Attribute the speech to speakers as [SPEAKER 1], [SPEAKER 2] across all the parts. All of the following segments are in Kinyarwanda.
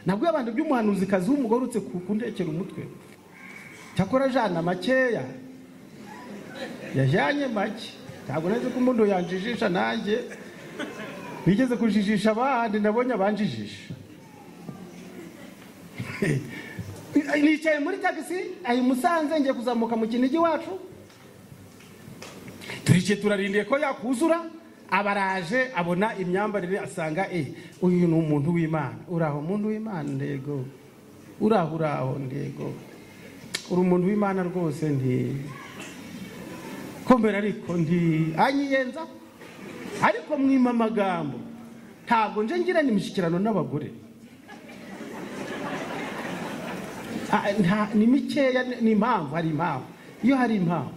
[SPEAKER 1] Nabwo abantu by'umuhanuzi kazi w'umugore urutse kundekera umutwe. Cyakora jana makeya. Yajyanye make. Ntabwo nzi ko umuntu yanjijisha nanjye. Bigeze kujijisha abandi nabonye abanjijisha. Nicaye muri taxi ayi Musanze ngiye kuzamuka mu Kinigi wacu. Turikiye turarindiye ko yakuzura, abaraje abona imyambarire asanga uyu ni umuntu w'Imana. Uraho umuntu w'Imana ndego. Uraho uraho ndego. Uri umuntu w'Imana rwose nti komera ariko nti anyiyenza ariko mwima amagambo. Ntabwo nje ngira n'imishyikirano n'abagore. Ni mikeya, ni impamvu, hari impamvu. Iyo hari impamvu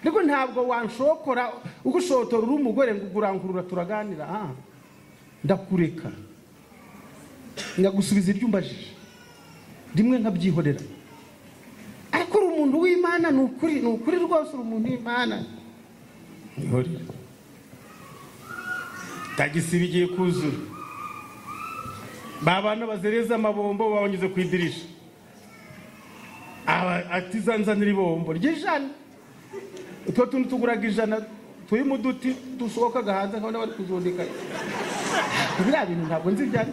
[SPEAKER 1] ariko ntabwo wanshokora ugushotora uri umugore ngo urankurura turaganira. Ndakureka ngagusubiza ibyo umbajije rimwe nkabyihorera. Ariko uri umuntu w'Imana, ni ukuri, ni ukuri rwose uri umuntu w'Imana. Ihorera. Tagisi bigiye kuzura, babana bazereza amabombo babanyuze ku idirisha. Ati zanzanira ibombo ry'ijana. Utwo tuntu tuguraga ijana turi mu duti dusohokaga hanze nkabona bari kuzundika. Biriya bintu ntabwo nzi ibyo ari.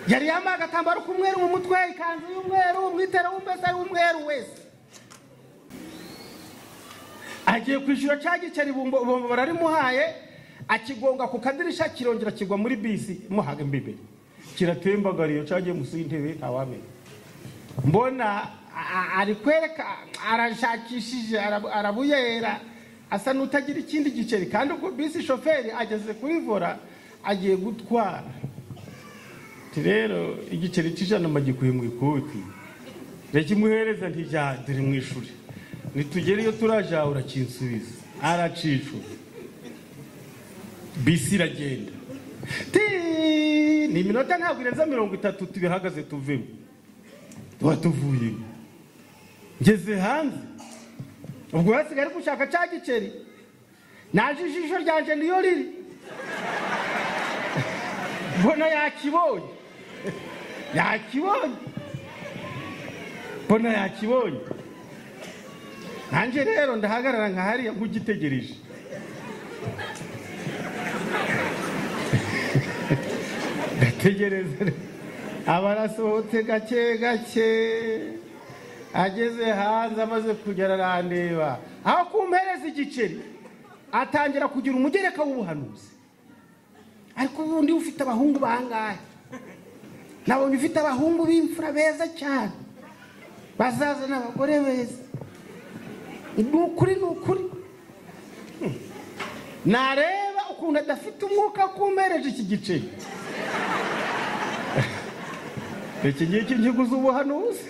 [SPEAKER 1] Yari yambaye agatambaro k'umweru mu mutwe, ikanzu y'umweru, umwitero w'umbese w'umweru wese. Agiye kwishyura cya giceri ibombo bararimuhaye, akigonga ku kadirisha kirongera kigwa muri bisi muhaga imbibe. Kiratembagariye cyagiye musi y'intebe ntawamenya. Mbona ari kwereka arashakishije arabuyera asa n'utagira ikindi giceri, kandi ubwo bisi shoferi ageze kuri vora agiye gutwara. Rero igiceri cy'ijana magikuye mu ikoti rekimuhereza ntijya dore mu ishuri nitugere iyo turaja urakinsubiza. Aracicura bisi iragenda. Ni iminota ntabwo irenza 30 tubihagaze tuvemo. Tuba tuvuye. Ngeze hanze ubwo hasigaye ari gushaka cya giceri. Naje ijisho ryanje niyo riri. Mbona yakibonye. Yakibonye. Mbona yakibonye. Nanje rero ndahagarara nka hariya nkugitegereje. Ndategereza abarasohotse gake gake ageze hanze amaze kugera arandeba. Aho kumpereza igiceri atangira kugira umugereka w'ubuhanuzi. Ariko ubundi ufite abahungu bangahe? Nabonye ufite abahungu b'imfura beza cyane bazaza n'abagore beza. Ni ukuri, ni ukuri. Nareba ukuntu adafite umwuka kumpereje iki giceri. Iki ngiki nkiguze ubuhanuzi.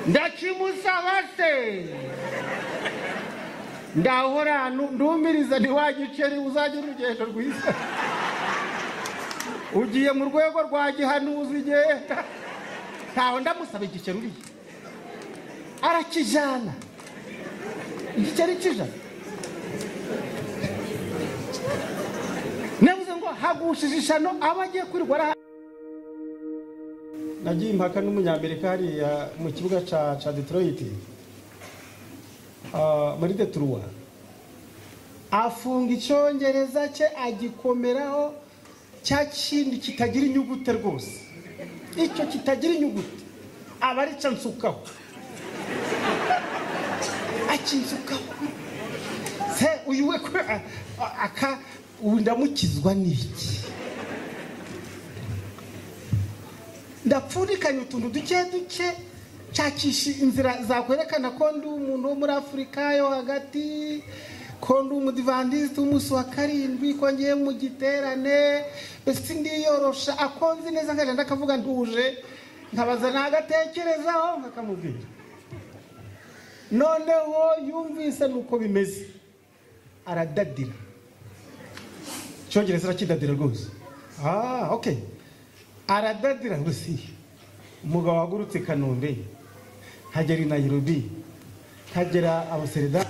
[SPEAKER 1] Ndakimusaba se. Ndahora ndumiriza nti wa giceri uzagira urugendo rwiza. Ugiye mu rwego rwa gihanuzi genda. Ntaho ndamusaba igiceri uriye. Arakijana. Igiceri kijana. Navuze ngo hagushije ishano abagiye kwirwara. Nagiye impaka n'umunyamerika hariya mu kibuga ca Detroit. Muri Detroit. Afunga icyongereza cye agikomeraho cya kindi kitagira inyugute rwose. Icyo kitagira inyugute aba ari cyo nsukaho. Akinsukaho. Se uyu we aka ndamukizwa n'iki? Ndapfundikanya utuntu duke duke nshakisha inzira zakwerekana ko ndi umuntu wo muri Afurika yo hagati, ko ndi umudivantiste w'umunsi wa 7, ko ngiye mu giterane, mbese ndiyorosha akonzi neza nkajya ndakavuga ntuje, nkabaza nagatekerezaho nkakamubwira. Noneho yumvise nuko bimeze aradadira. Icyongereza arakidadira rwose. Okay. Aradadira gusi. Umugabo wagurutse Kanombe nkagera i Nairobi, nkagera Amsterdam,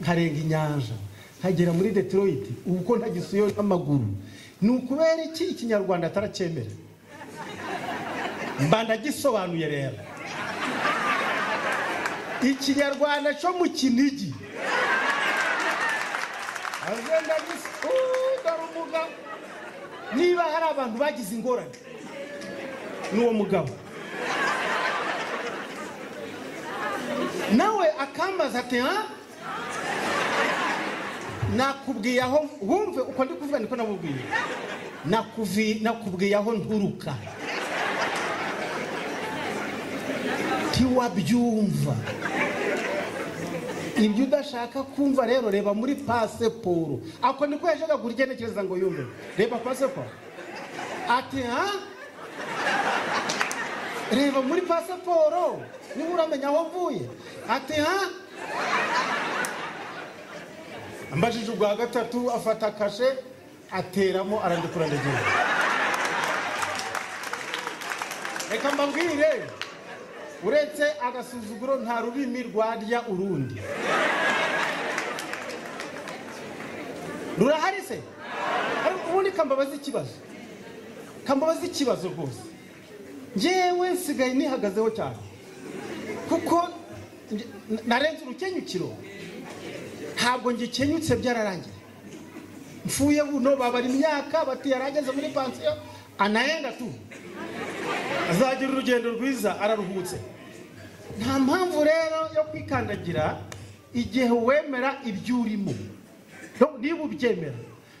[SPEAKER 1] nkarenga inyanja, Nkagera muri Detroit, ubu ko ntagisuyeyo n'amaguru. Ni ukubera iki ikinyarwanda ataracyemera? Mba ndagisobanuye rero. Ikinyarwanda cyo mu Kinigi. Agenda umugabo. Niba hari abantu bagize ingorane n'uwo mugabo, nawe akambaza ati ha, nakubwiye aho wumve uko ndi kuvuga niko namubwiye, nakubwiye aho nturuka ntiwabyumva. Ibyo udashaka kumva rero reba muri pasiporo. Ako niko yashaka kuryenekereza ngo yumve. Reba pasiporo. Ati ha, reba muri pasiporo niba uramenya aho mvuye. Ati ha, ambajije ubwa gatatu afata kashe ateramo arandikura ndagira. Reka mbabwire, uretse agasuzuguro nta rurimi rwarya urundi. Rurahari se? Ubundi kambabaza ikibazo. Kambabaza ikibazo rwose. Njyewe nsigaye nihagazeho cyane, kuko narenze urukenyukiro. Ntabwo ngikenyutse byararangiye. Mfuye buno babara imyaka bati yarageze muri pansiyo anaenda tu. Azagira urugendo rwiza araruhutse. Nta mpamvu rero yo kwikandagira igihe wemera ibyo urimo. Niba ubyemera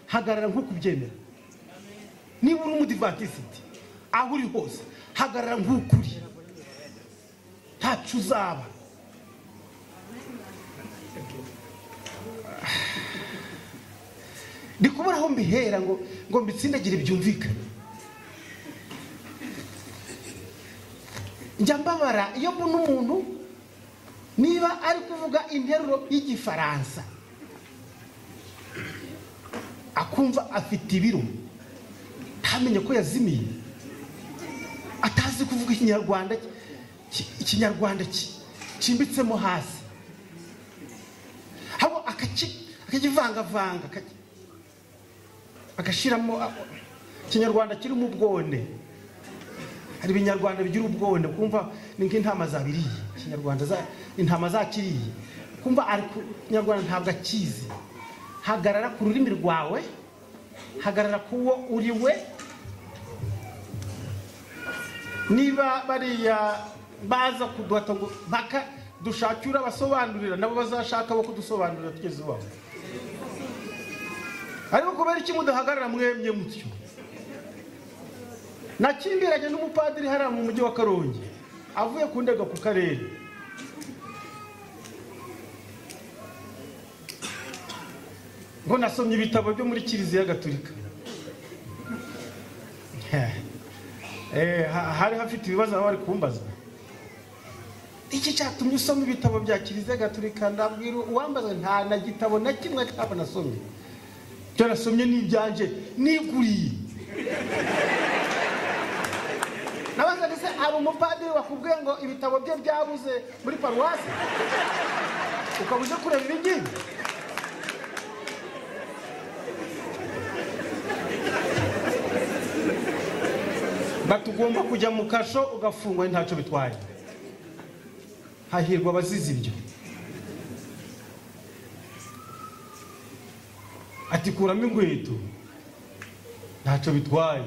[SPEAKER 1] hagarara nk'uko ubyemera. Niba uri umudivantiste aho uri hose hagarara nk'uko uri, ntacu uzaba. Ndi kubura aho mbihera ngo mbitsindagire byumvikane. Njya mbabara iyo mbona umuntu niba ari kuvuga interuro y'igifaransa akumva afite ibiro, ntamenye ko yazimiye, atazi kuvuga ikinyarwanda, ikinyarwanda kimbitsemo hasi, habo akakivangavanga, agashiramo ikinyarwanda kirimo ubwone. Hari ibinyarwanda bigira ubwone, kumva ni nk'intama zabiriye, ikinyarwanda intama zakiriye, kumva ari ikinyarwanda ntabwo akizi. Hagarara ku rurimi rwawe, hagarara kuwo uri we. Niba bariya baza kuduhata ngo mpaka dushakira abasobanurira, nabo bazashaka bo kudusobanurira tugeze iwabo. Ariko kubera iki mudahagarara mwemye mutyo? Nakimbiranye n'umupadiri hariya mu mujyi wa Karongi, avuye kundega ku karere. Ngo nasomye ibitabo byo muri Kiliziya Gatolika. Hari hafite ibibazo aho bari kumbaza. Iki cyatumye usoma ibitabo bya Kiliziya Gatolika? Ndabwira uwambaza nta na gitabo na kimwe cyabo nasomye. Cyo nasomye ni ibyanje niguriye. Nabaza ndetse hari umupadiri wakubwiye ngo ibitabo bye byabuze muri paruwasi, ukaba uje kureba ibi ngibi? Batugomba kujya mu kasho ugafungwa ntacyo bitwaye. Hahirwa abazize ibyo. Ati kuramo inkweto ntacyo bitwaye,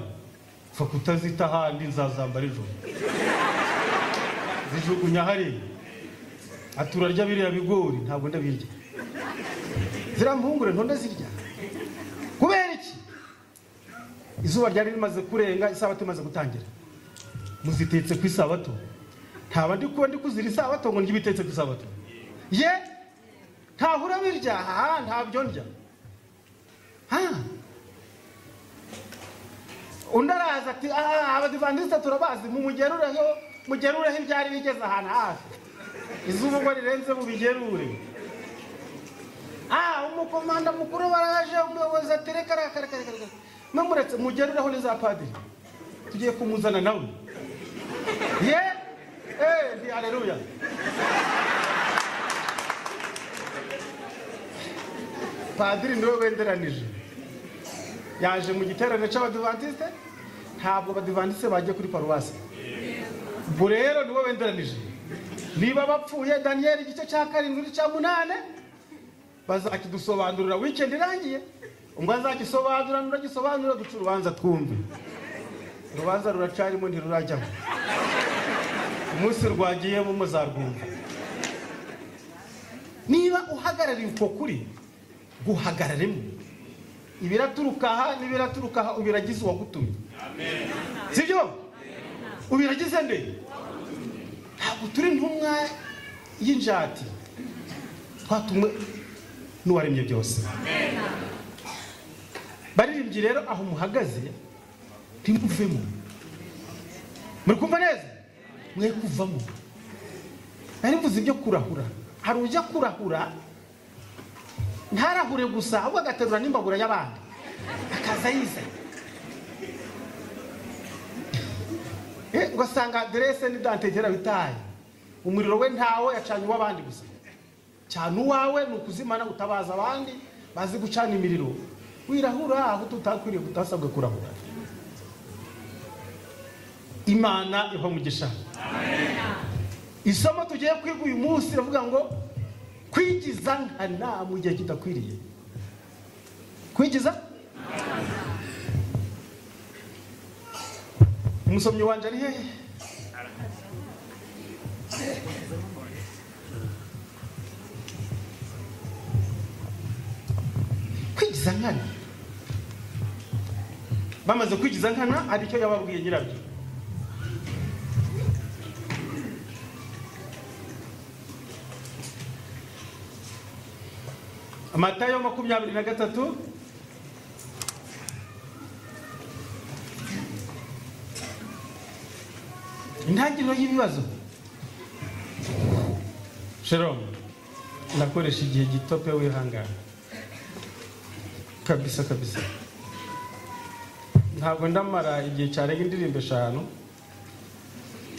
[SPEAKER 1] pfa kutazita ahandi nzazambara ejo. Zijugunya hariya. Ati urarya biriya bigori? Ntabwo ndabirya. Ziriya mpungure ntonde zirya. Kubera iki? Izuba ryari rimaze kurenga, isabato imaze gutangira. Muzitetse ku isabato. Ntaba ndi kuba ndi kuzira isabato ngo ndye ibitetse ku isabato. Ye ntahura birya, ha ntabyo ndya. Ha undi araza ati abadivantiste turabazi, mumugerureho, mugerureho ibyari bigeze ahantu hafi. Izuba ubwo rirenze mubigerure. Umukomanda mukuru baraje, umuyobozi ati reka reka reka reka. Muretse mugerureho n'iza padiri. Tugiye kumuzana nawe. Ye ndi haleluya. Padiri niwe wenderanije, yaje mu giterane cy'Abadivantiste. Ntabwo Abadivantiste bagiye kuri paruwasi, ubwo rero niwe wenderanije. Niba bapfuye, Daniyeli igice cya 7 n'icya 8 bazakidusobanurira weekend irangiye. Ubwo azagisobanura, nuragisobanura duca urubanza twumve. Urubanza ruracarimo, ntirurajyamo. Umunsi rwagiyemo muzarwumva. Niba uhagarariye uko kuri, guhagararemo. Ibiraturuka aha n'ibiraturuka aha ubiragize uwagutumye, sibyo? Ubiragize nde? Ntabwo turi intumwa y'injati, twatumwe n'uwaremye byose. Baririmbyi rero, aho muhagaze ntimuvemo. Muri kumva neza? Mwe kuvamo. Nari mvuze ibyo kurahura. Hari ujya kurahura ntarahure gusa, ahubwo agaterura n'imbabura y'abandi akaza yizanye. Ugasanga aderese n'idantegera bitaye, umuriro we ntawo, yacanye uw'abandi gusa. Cyane uwawe ni ukuzimana, utabaza abandi bazi gucana imiriro. Wirahura aho tutakwiriye, kutasabwe kurahura. Imana iha umugisha. Isomo tugiye kwiga uyu munsi riravuga ngo kwigiza nkana mu gihe kidakwiriye. Kwigiza? Umusomyi wanje ari hehe? Kwigiza nkana. Bamaze kwigiza nkana, hari icyo yababwiye nyirabyo. Matayo 23. Intangiriro y'ibibazo. Shalom. Ndakoresha igihe gito pe, wihangana kabisa kabisa. Ntabwo ndamara igihe cyarenga indirimbo 5.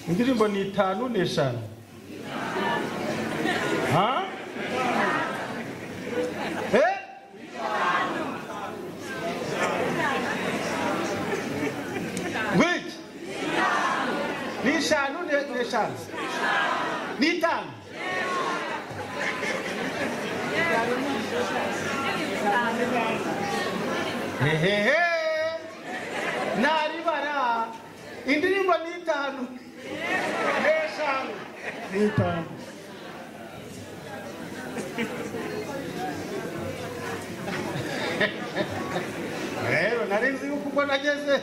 [SPEAKER 1] Indirimbo ni 5 ni 5. Ha? Wait. Ni 5 ni 5. Ni 5. Hehehe. Naribara. Indirimbo ni 5. Ni 5. Ni 5. Rero nari nzi yuko uko nageze.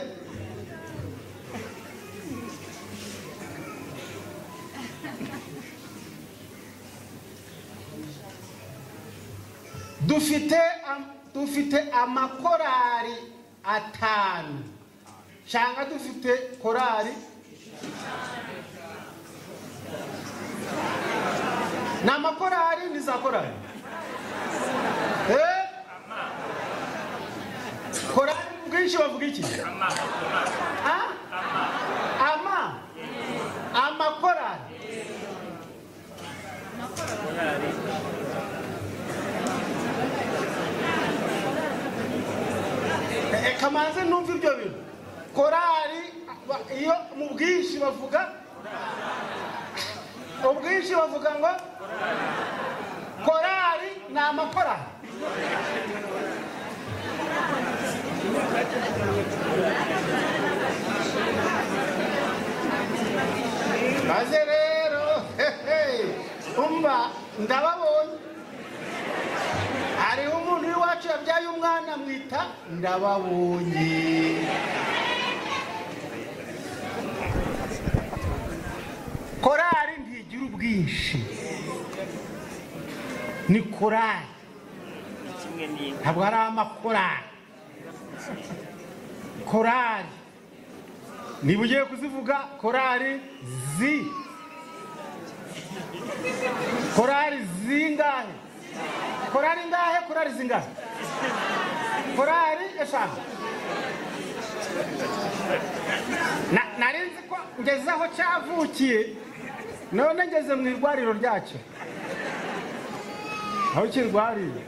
[SPEAKER 1] Dufite amakorari 5 cyangwa dufite korari ni amakorari ni za korari. Korari ubwinshi bavuga iki? Ama amakorari. Kamanze numva ibyo bintu. Korari iyo mu bwinshi bavuga, ubwinshi bavuga ngo korari ni amakorari. Maze rero umva ndababonye. Hariho umuntu w'iwacu yabyaye umwana mwita Ndababonye. Korari ntigira ubwinshi, ni korari, ntabwo ari amakorari. Korari niba ugiye kuzivuga, korari zi, korari zingahe? Korari ngahe? Korari zingahe? Korari 5. Nari nzi ko ngeze aho cyavukiye, none ngeze mu irwariro ryacyo, aho kirwariye.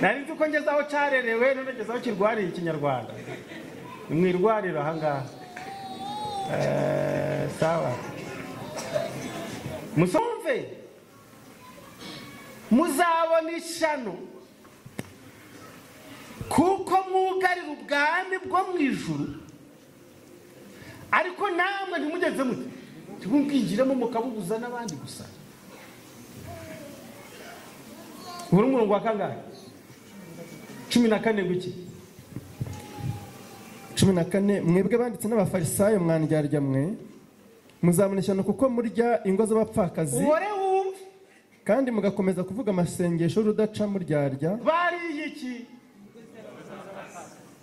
[SPEAKER 1] Nari nzi ko ngeze aho cyarerewe, none ngeze aho kirwariye ikinyarwanda. Mwirwarira aha ngaha. Sawa. Musumve. Muzabona ishyano kuko mwugarira ubwami bwo mu ijuru, ariko namwe ntimugeze mute ntibubwinjiremo mukabubuza n'abandi gusa. Uri umurongo wa kangahe? 14 ngwiki.
[SPEAKER 2] 14 mwebwe banditse n'abafarisayo mwandyarya mwe, muzabona ishyano kuko murya ingo z'abapfakazi kandi mugakomeza kuvuga amasengesho y'urudaca muryarya.
[SPEAKER 1] Bariye iki?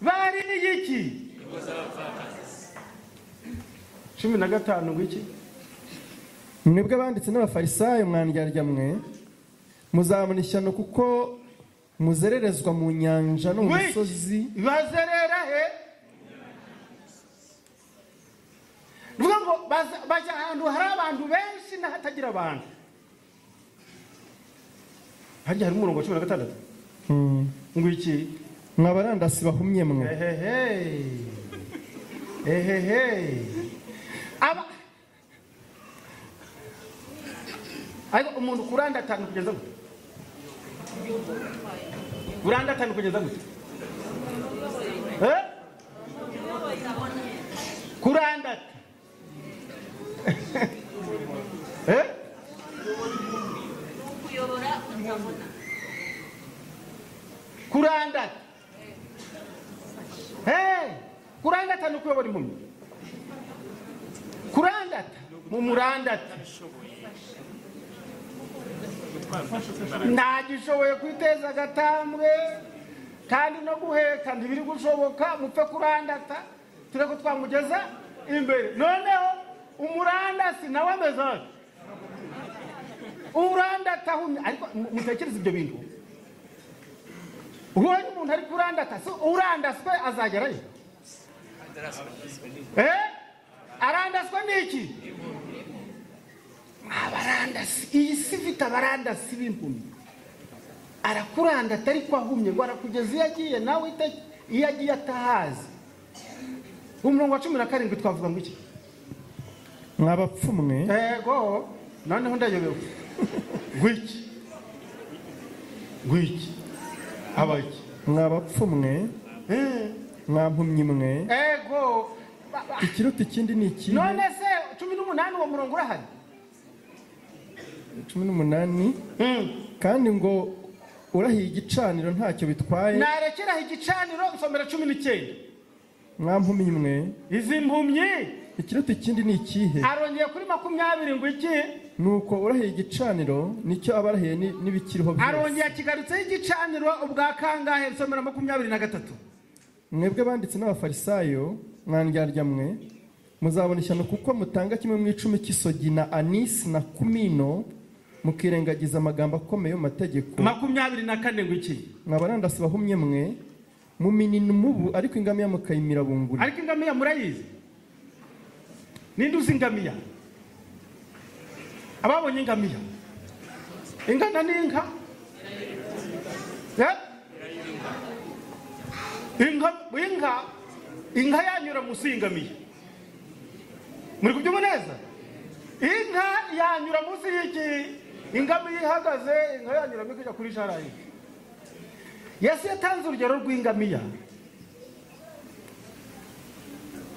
[SPEAKER 1] Bariye iki? 15 ngwiki.
[SPEAKER 2] Mwebwe banditse n'abafarisayo mwandyarya mwe, muzabona ishyano kuko muzererezwa mu nyanja no mu misozi.
[SPEAKER 1] Bazerera he? Nuvuga ngo bajya ahantu hari abantu benshi n'ahatagira abantu. Harya hari umurongo wa 16. Ngwiki.
[SPEAKER 2] Mwabarandasi bahumye mwe.
[SPEAKER 1] Ehehe. Aba ariko umuntu kuranda atanu kugeza gute? Kuranda atanu kugeza gute? Kuranda. Kuranda. Kuranda atanu kuyobora impumyi. Kuranda mu muranda. Ntagishoboye kwiteza agatambwe kandi no guheka ntibiri gushoboka, mupfe kurandata tureko twamugeza imbere. Noneho umurandasi nawe ameze ate? Urandata ahumye. Ariko mutekereze ibyo bintu. Ubonye umuntu ari kurandata, so urandaswe azagerayo? Arandaswe n'iki? Abarandasi, iyi si ifite abarandasi b'impumyi. Arakurandata ariko ahumye, ngo arakugeza iyo agiye, nawe iyo agiye atahazi. Umurongo wa 17 twavuga ngo iki?
[SPEAKER 2] Mwabapfumwe.
[SPEAKER 1] Ego, noneho ndayobewe. Ngwiki. Ngwiki. Abaki.
[SPEAKER 2] Mwabapfumwe. Mwampumyi mwe.
[SPEAKER 1] Ego.
[SPEAKER 2] Ikiruta ikindi ni iki?
[SPEAKER 1] None se 18 uwo murongo urahari?
[SPEAKER 2] 18. Kandi ngo urahiye igicaniro ntacyo bitwaye.
[SPEAKER 1] Narekeraho igicaniro nsomera 19.
[SPEAKER 2] Mwampumyi mwe.
[SPEAKER 1] Izi mpumyi.
[SPEAKER 2] Ikiruta ikindi ni ikihe?
[SPEAKER 1] Arongeye kuri 20 ngo iki?
[SPEAKER 2] Nuko urahiye igicaniro nicyo abarahiye n'ibikiriho byose.
[SPEAKER 1] Arongeye akigarutseho igicaniro ubwa kangahe? Nsomera 23.
[SPEAKER 2] Mwebwe banditse n'abafarisayo mwandyarya mwe, muzabona ishyano kuko mutanga kimwe mu 10 cy'isogi na anisi na kumino, mukirengagiza amagambo akomeye mu mategeko.
[SPEAKER 1] 24 ngo iki?
[SPEAKER 2] Mwabarandasi bahumye mwe, muminina umubu ariko ingamiya mukayimira bunguri.
[SPEAKER 1] Ariko ingamiya murayizi? Ninde uzi ingamiya? Ababonye ingamiya ingana n'inka? Inka yanyura munsi y'ingamiya. Muri kubyumva neza? Inka yanyura munsi y'iki? Ingamiya ihagaze, inka yanyuramo ikajya kuri sharayi. Yesu yatanze urugero rw'ingamiya.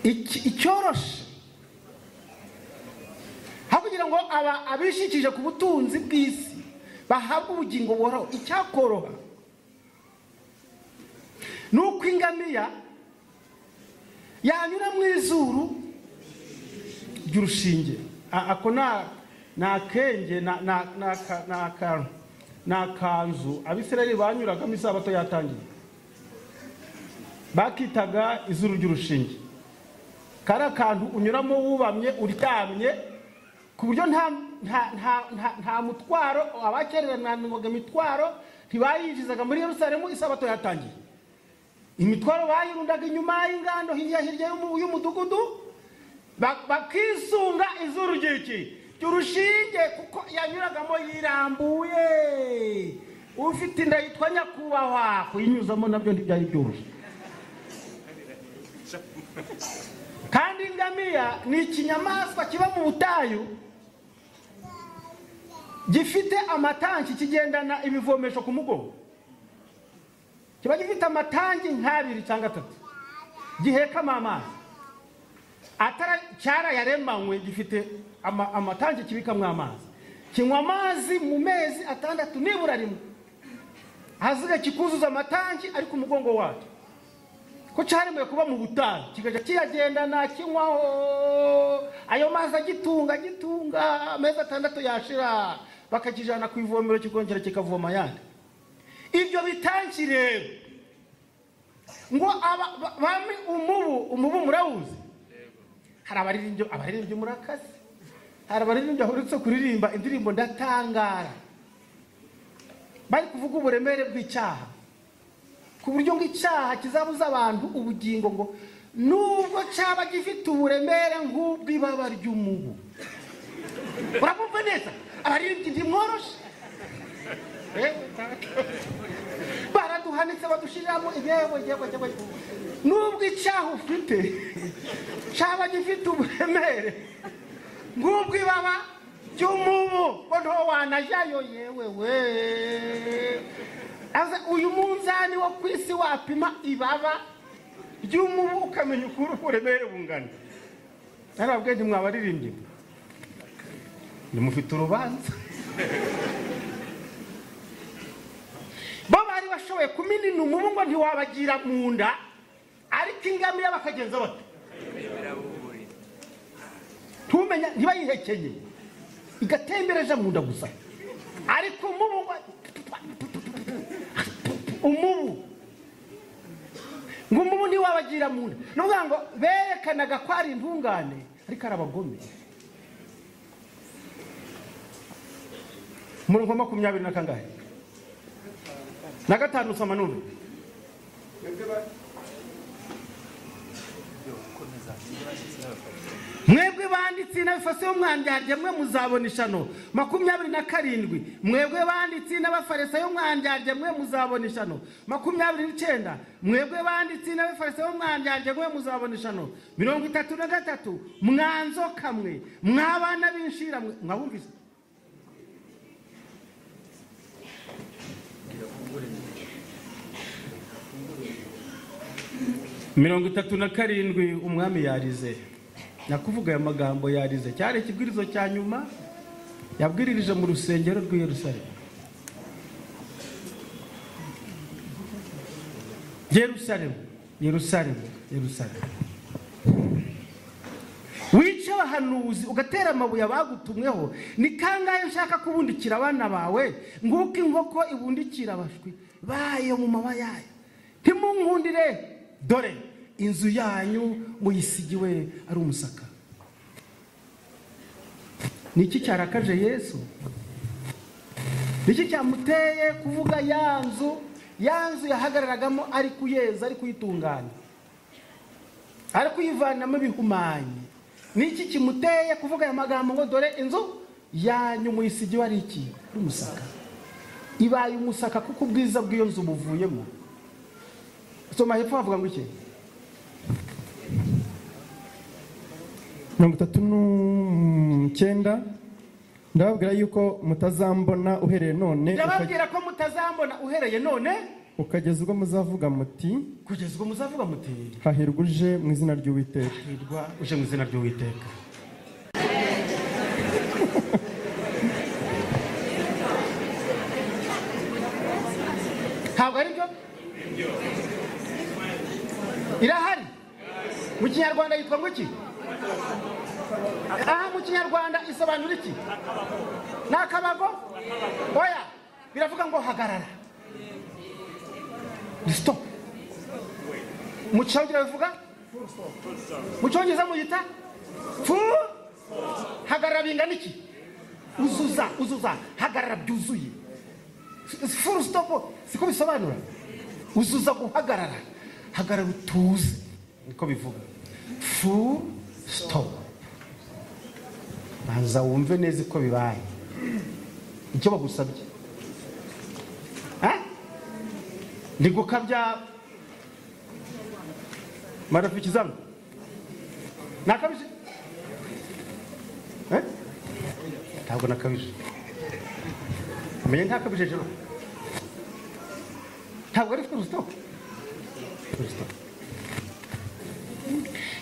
[SPEAKER 1] Icyoroshe aho kugira ngo abishikije ku butunzi bw'isi bahabwe ubugingo buhoraho, icyakoroha nuko ingamiya yanyura mu izuru ry'urushinge. Ako ni akenge, ni akanzu Abisirayeli banyuragamo isabato yatangiye, bakitaga izuru ry'urushinge. Kari akantu unyuramo wubamye uryamye, ku buryo nta mutwaro. Abakereranwaga imitwaro ntibayinjizaga muri Yerusalemu isabato yatangiye. Imitwaro bayirundaga inyuma y'ingando hirya hirya y'umudugudu, bakisunga izuru ry'iki? Ry'urushinge, kuko yanyuragamo yirambuye. Ufite inda yitwa nyakubahwa, kuyinyuzamo nabyo ntibyari byoroshye. Kandi ingamiya ni ikinyamaswa kiba mu butayu, gifite amatanki, kigendana ibivomesho ku mugongo. Kiba gifite amatanki nk'abiri cyangwa atatu gihekamo amazi. Atara cyarayaremanywe, gifite amatanki kibikamwo amazi. Kinywa amazi mu mezi 6 nibura rimwe. Haziga kikuzuza amatanki ari ku mugongo wacyo. Ko cyaremewe kuba mu butayu, kikajya kiyagendana kinywaho ayo mazi, agitunga amezi 6 yashira bakakijana ku ivomero, kikongera kikavoma yandi. Ibyo bitanki rero ngo bami umubu murawuzi. Hari abaririmbyi murakazi, hari abaririmbyi bahurutse kuririmba indirimbo ndatangara, bari kuvuga uburemere bw'icyaha, ku buryo ngo icyaha kizabuza abantu ubugingo, ngo nubwo cyaba gifite uburemere nk'ubw'ibaba ry'umubu. Urabumva neza? Abaririmbyi ntimworoshe, baraduhanitse badushiriramo yewe yewe yewe. Nubwo icyaha ufite cyaba gifite uburemere nk'ubw'ibaba ry'umubu, ngo ntiwanajyayo yewe we. Uyu munzani wo ku isi wapima ibaba ry'umubu ukamenya ukuri uburemere bungana. Narababwiye nti mwabaririmbyi nimufite urubanza. Bo bari bashoboye kuminina umubu ngo ntiwabagira mu nda, ariko ingamiya bakagenza bate? Ntumenya, ntibayihekenye, igatembereje mu nda gusa. Ariko umubu ngo umubu ntiwabagira mu nda. Ni ukuvuga ngo berekanaga ko ari intungane, ariko ari abagome. Umurongo 20 na kangahe? Na 5 usoma numve. Mwebwe banditsi n'abafarisayo mwandyarya mwe muzabona ishano. 27 mwebwe banditsi n'abafarisayo mwandyarya mwe muzabona ishano. 29 mwebwe banditsi n'abafarisayo mwandyarya mwe muzabona ishano. 33 mwanzoka mwe mwabana b'inshira mwe. Mwabumvise? 37 umwami yarize. Nakuvuga aya magambo yarize, cyari ikibwirizo cya nyuma yabwiririje mu rusengero rw'i Yerusalemu. Yerusalemu, Yerusalemu, Yerusalemu, wica abahanuzi ugatera amabuye abagutumweho, ni kangahe ushaka kubundikira abana bawe nguko inkoko ibundikira abashwi bayo mu mababa yayo? Ntimunkundire, dore inzu yanyu muyisigiwe ari umusaka. Niki cyarakaje Yesu? Niki cyamuteye kuvuga ya nzu? Ya nzu yahagararagamo ari kuyeza, ari kuyitunganya, ari kuyivanamo ibihumanye. Niki kimuteye kuvuga aya magambo ngo dore inzu yanyu muyisigiwe ari iki? Ari umusaka. Ibaye umusaka kuko ubwiza bw'iyo nzu buvuyemo. Soma hepfo havuga ngo iki?
[SPEAKER 2] 39 ndababwira yuko mutazambona uhereye none.
[SPEAKER 1] Ndababwira ko mutazambona uhereye none
[SPEAKER 2] ukageza ubwo muzavuga muti,
[SPEAKER 1] kugeza ubwo muzavuga muti,
[SPEAKER 2] hahirwa uje mu izina ry'Uwiteka.
[SPEAKER 1] Hahirwa uje mu izina ry'Uwiteka. Ntabwo ari byo? Irahari mu Kinyarwanda yitwa ngo iki? Aha mu Kinyarwanda isobanura iki? Ni akabago? Oya, biravuga ngo hagarara, ni stop. Mu Cyongereza bivuga? Mu Cyongereza muyita full. Hagarara bingana iki? Uzuza, uzuza, hagarara byuzuye. Full stop siko bisobanura? Uzuza guhagarara, hagarara utuze, niko bivuga. Full stop. Banza wumve neza uko bibaye, icyo bagusabye. Ndi gukabya marafiki zangu? Nakabije? Ntabwo nakabije. Menye ntakabije jero. Ntabwo ari full stop. Full stop.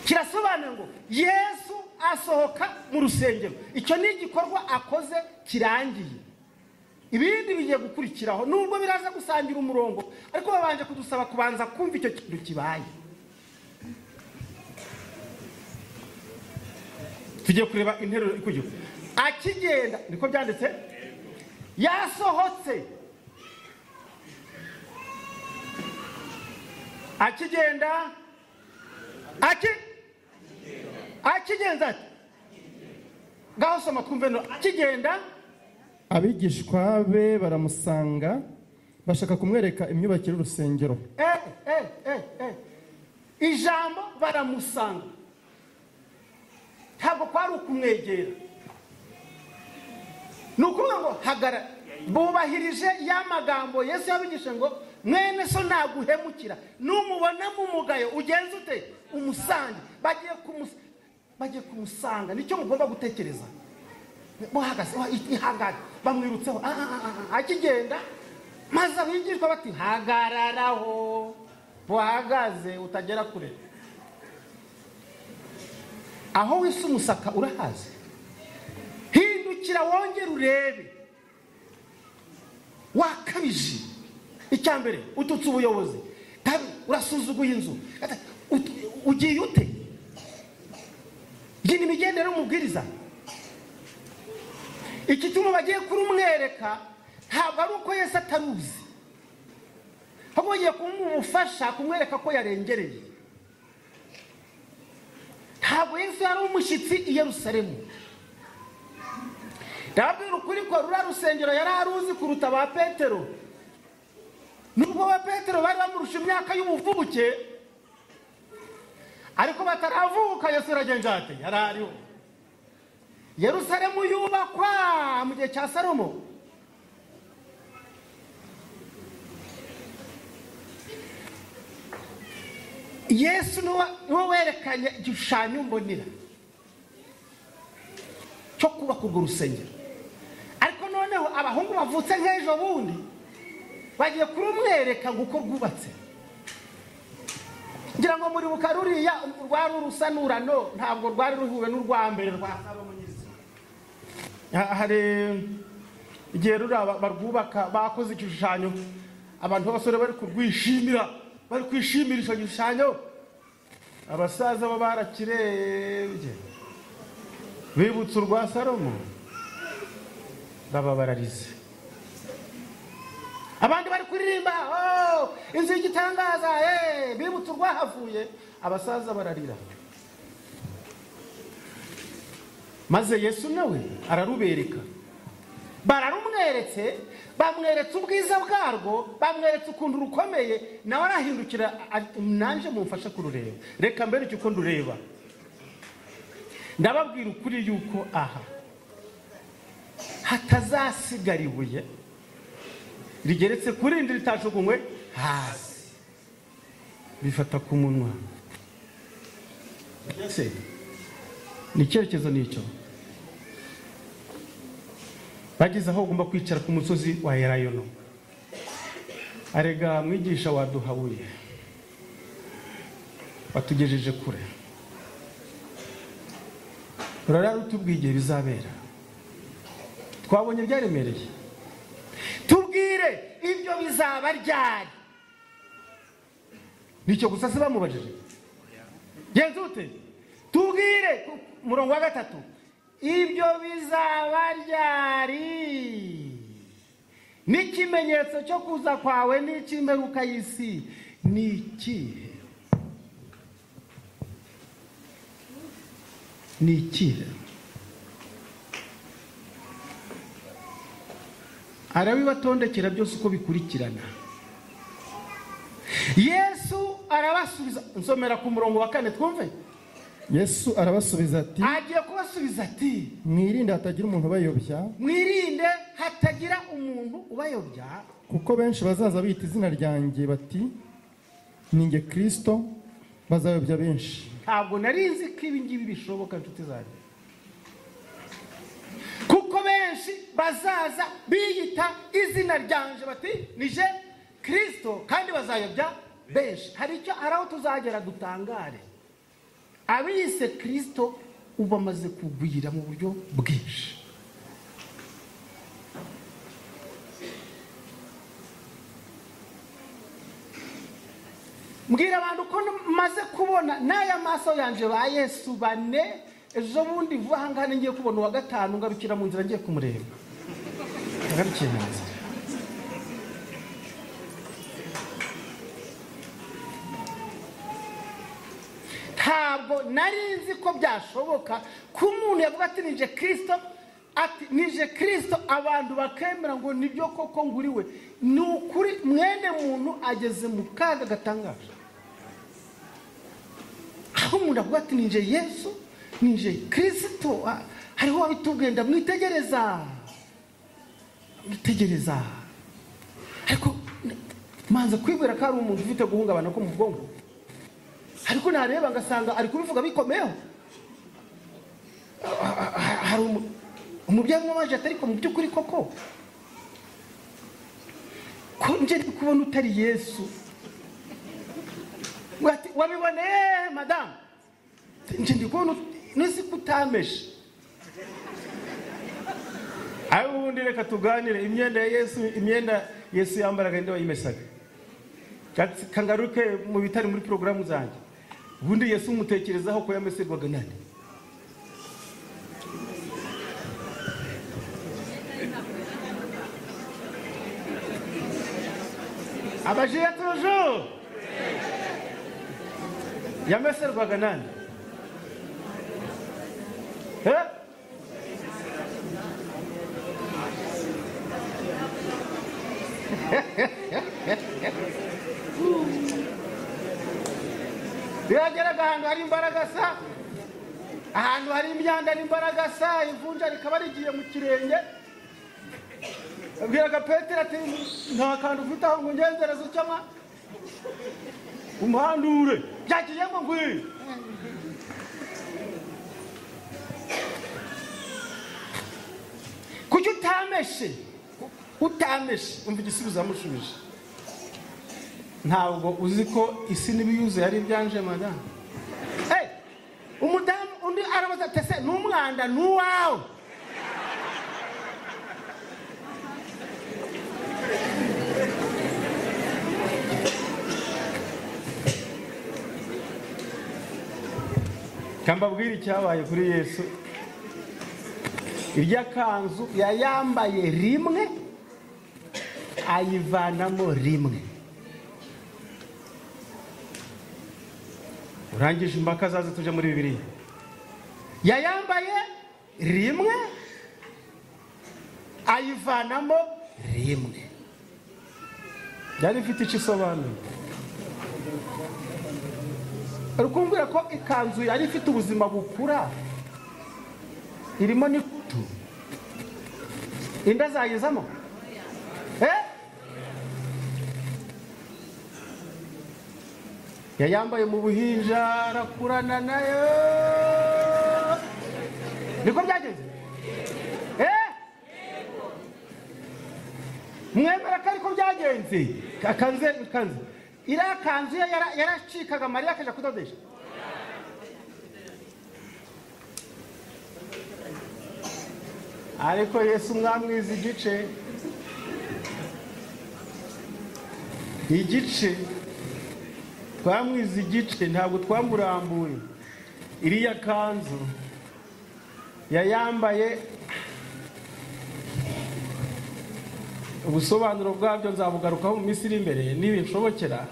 [SPEAKER 1] Kirasobanura ngo Yesu asohoka mu rusengero. Icyo ni igikorwa akoze kirangiye. Ibindi bigiye gukurikiraho nubwo biraza gusangira umurongo, ariko babanje kudusaba kubanza kumva icyo kintu kibaye. Tugiye kureba interuro ikujyo. Akigenda niko byanditse, yasohotse. Akigenda akigenza ati ngaho soma twumve no akigenda.
[SPEAKER 2] Abigishwa be baramusanga bashaka kumwereka imyubakire y'urusengero.
[SPEAKER 1] Ijambo baramusanga ntabwo kwari ukumwegera, ni ukuvuga ngo hagara. Bubahirije ya magambo Yesu yabigishe ngo mwene so naguhemukira numubona mu mugayo ugenze ute? Umusange. Bagiye kumusanga, nicyo mugomba gutekereza. Bohagaze ihangane, bamwirutseho akigenda, maze abigishwa bati hagararaho, buhagaze utagera kure. Aho wise umusaka urahazi, hindukira wongere urebe. Wakabije. Icya mbere ututse ubuyobozi, kabiri urasuzuguye inzu, ugiye ute? Gina imigendere y'umubwiriza. Igituma bagiye kurumwereka ntabwo ari uko Yesu ataruzi, ahubwo bagiye kumufasha kumwereka ko yarengereye. Ntabwo Yesu yari umushyitsi i Yerusalemu. Ndababwira ukuri ko ruriya rusengero yari aruzi kuruta ba Petero. Nubwo ba Petero bari bamurusha imyaka y'ubuvuke, ariko bataravuka Yesu aragenza ate? Yari ariho. Yerusalemu yubakwa mu gihe cya Salomo. Yesu niwe werekanye igishushanyo mbonera cyo kubaka urwo rusengero. Ariko noneho abahungu bavutse nk'ejo bundi bagiye kurumwereka ngo uko rwubatse. Ngira ngo muribuka ruriya rwari urusanurano, ntabwo rwari ruhuwe n'urwa mbere rwa Salomo nyirizina. Hari igihe ruriya barwubaka bakoze igishushanyo, abantu b'abasore bari kurwishimira, bari kwishimira icyo gishushanyo. Abasaza bo barakirebye, bibutse urwa Salomo, baba bararize. Abandi bari kuririmba oh, inzu y'igitangaza, bibutse urwahavuye, abasaza bararira. Maze Yesu nawe ararubereka. Bararumweretse, bamweretse ubwiza bwarwo, bamweretse ukuntu rukomeye, nawe arahindukira, nanje mumfashe kurureba, reka mbere uko ndureba. Ndababwira ukuri yuko aha hatazasigara ibuye rigeretse kuri rindi ritajugunywe hasi. Bifata ku munwa. Ese ni icyerekezo nicyo bageze aho ugomba kwicara ku musozi wa Elayono. Arega mwigisha waduhabuye, watugejeje kure, urara utubwiye igihe bizabera, twabonye byaremereye, tubwire ibyo bizaba ryari. Nicyo gusa se bamubajije? Genza ute? Tubwire. Murongo wa 3, ibyo bizaba ryari, n'ikimenyetso cyo kuza kwawe n'icy'imperuka y'isi ni ikihe? Ni ikihe? Arabibatondekera byose uko bikurikirana. Yesu arabasubiza. Nsomera ku murongo wa 4 twumve.
[SPEAKER 2] Yesu arabasubiza ati,
[SPEAKER 1] agiye kubasubiza ati,
[SPEAKER 2] mwirinde hatagira umuntu ubayobya.
[SPEAKER 1] Mwirinde hatagira umuntu ubayobya.
[SPEAKER 2] Kuko benshi bazaza bita izina ryanjye bati ninjye Kristo, bazayobya benshi.
[SPEAKER 1] Ntabwo nari nzi ko ibi ngibi bishoboka inshuti zanjye. Kuko benshi bazaza biyita izina ryanje bati nije Kristo, kandi bazayobya benshi. Hari icyo araho tuzagera dutangare. Abiyise Kristo ubamaze kugwira mu buryo bwinshi. Mbwira abantu ko maze kubona n'aya maso yanje ba Yesu bane, ejo bundi vuba aha ngaha ngiye kubona uwa gatanu, ngarukira mu nzira ngiye kumureba. Ngarukiye mu nzira. Ntabwo nari nzi ko byashoboka ko umuntu yavuga ati nije Kristo, ati nije Kristo, abantu bakemera ngo nibyo koko nguriwe. Ni ukuri mwene muntu ageze mu kaga gatangaje, aho umuntu avuga ati nije Yesu, nije Kristo. Hariho wabitubwiye, ndamwitegereza, mwitegereza, ariko manza kwibwira ko ari umuntu ufite guhungabana ko mu bwonko, ariko nareba ngasanga ari kubivuga bikomeyeho. Hari umubyeyi umwe ati ariko mu by'ukuri koko ko nje ndi kubona utari Yesu. Wabiboneye madamu, nje ndi kubona nzi ko utameshe. Aho ubundi reka tuganire imyenda ya Yesu, imyenda Yesu yambaraga nde wayimesaga? Kangaruke mu bitari muri porogaramu zanjye. Ubundi Yesu umutekerezaho ko yameserwaga nande? Abajiya toujours yameserwaga nande? Yageraga ahantu hari imbaraga sa, ahantu hari imyanda n'imbaraga sa, ivunja rikaba rigiye mu kirenge. Abwiraga Petero ati nta kantu ufite aho ngo ngenzereze ucyama umuhandure byagiyemo ngwi. Kuki utameshe? Utameshe. Umva igisubizo amushubije. Ntabwo uzi ko isi n'ibiyuzuye ari ibyanje madamu. Umudamu undi arabaza ati ese n'umwanda n'uwawe? Kambabwira icyabaye kuri Yesu. Irya kanzu yayambaye rimwe, ayivanamo rimwe. Urangije impaka zaze tuje muri Bibiliya. Yayambaye rimwe, ayivanamo rimwe. Yari ifite icyo isobanuye. Rukumbwira ko ikanzu yari ifite ubuzima bukura, irimo n'ikutu. Inda zayizamo? Yayambaye mu buhinja, arakurana nayo. Niko byagenze? Mwemera ko ariko byagenze? Akanze ikanzu. Iriya kanzu ye yaracikaga, Mariya akaja kudodesha. Ariko Yesu mwamwiza igice. Igice twamwiza igice, ntabwo twamurambuye. Iriya kanzu yayambaye, ubusobanuro bwabyo nzabugarukaho mu minsi iri imbere nibinshobokera.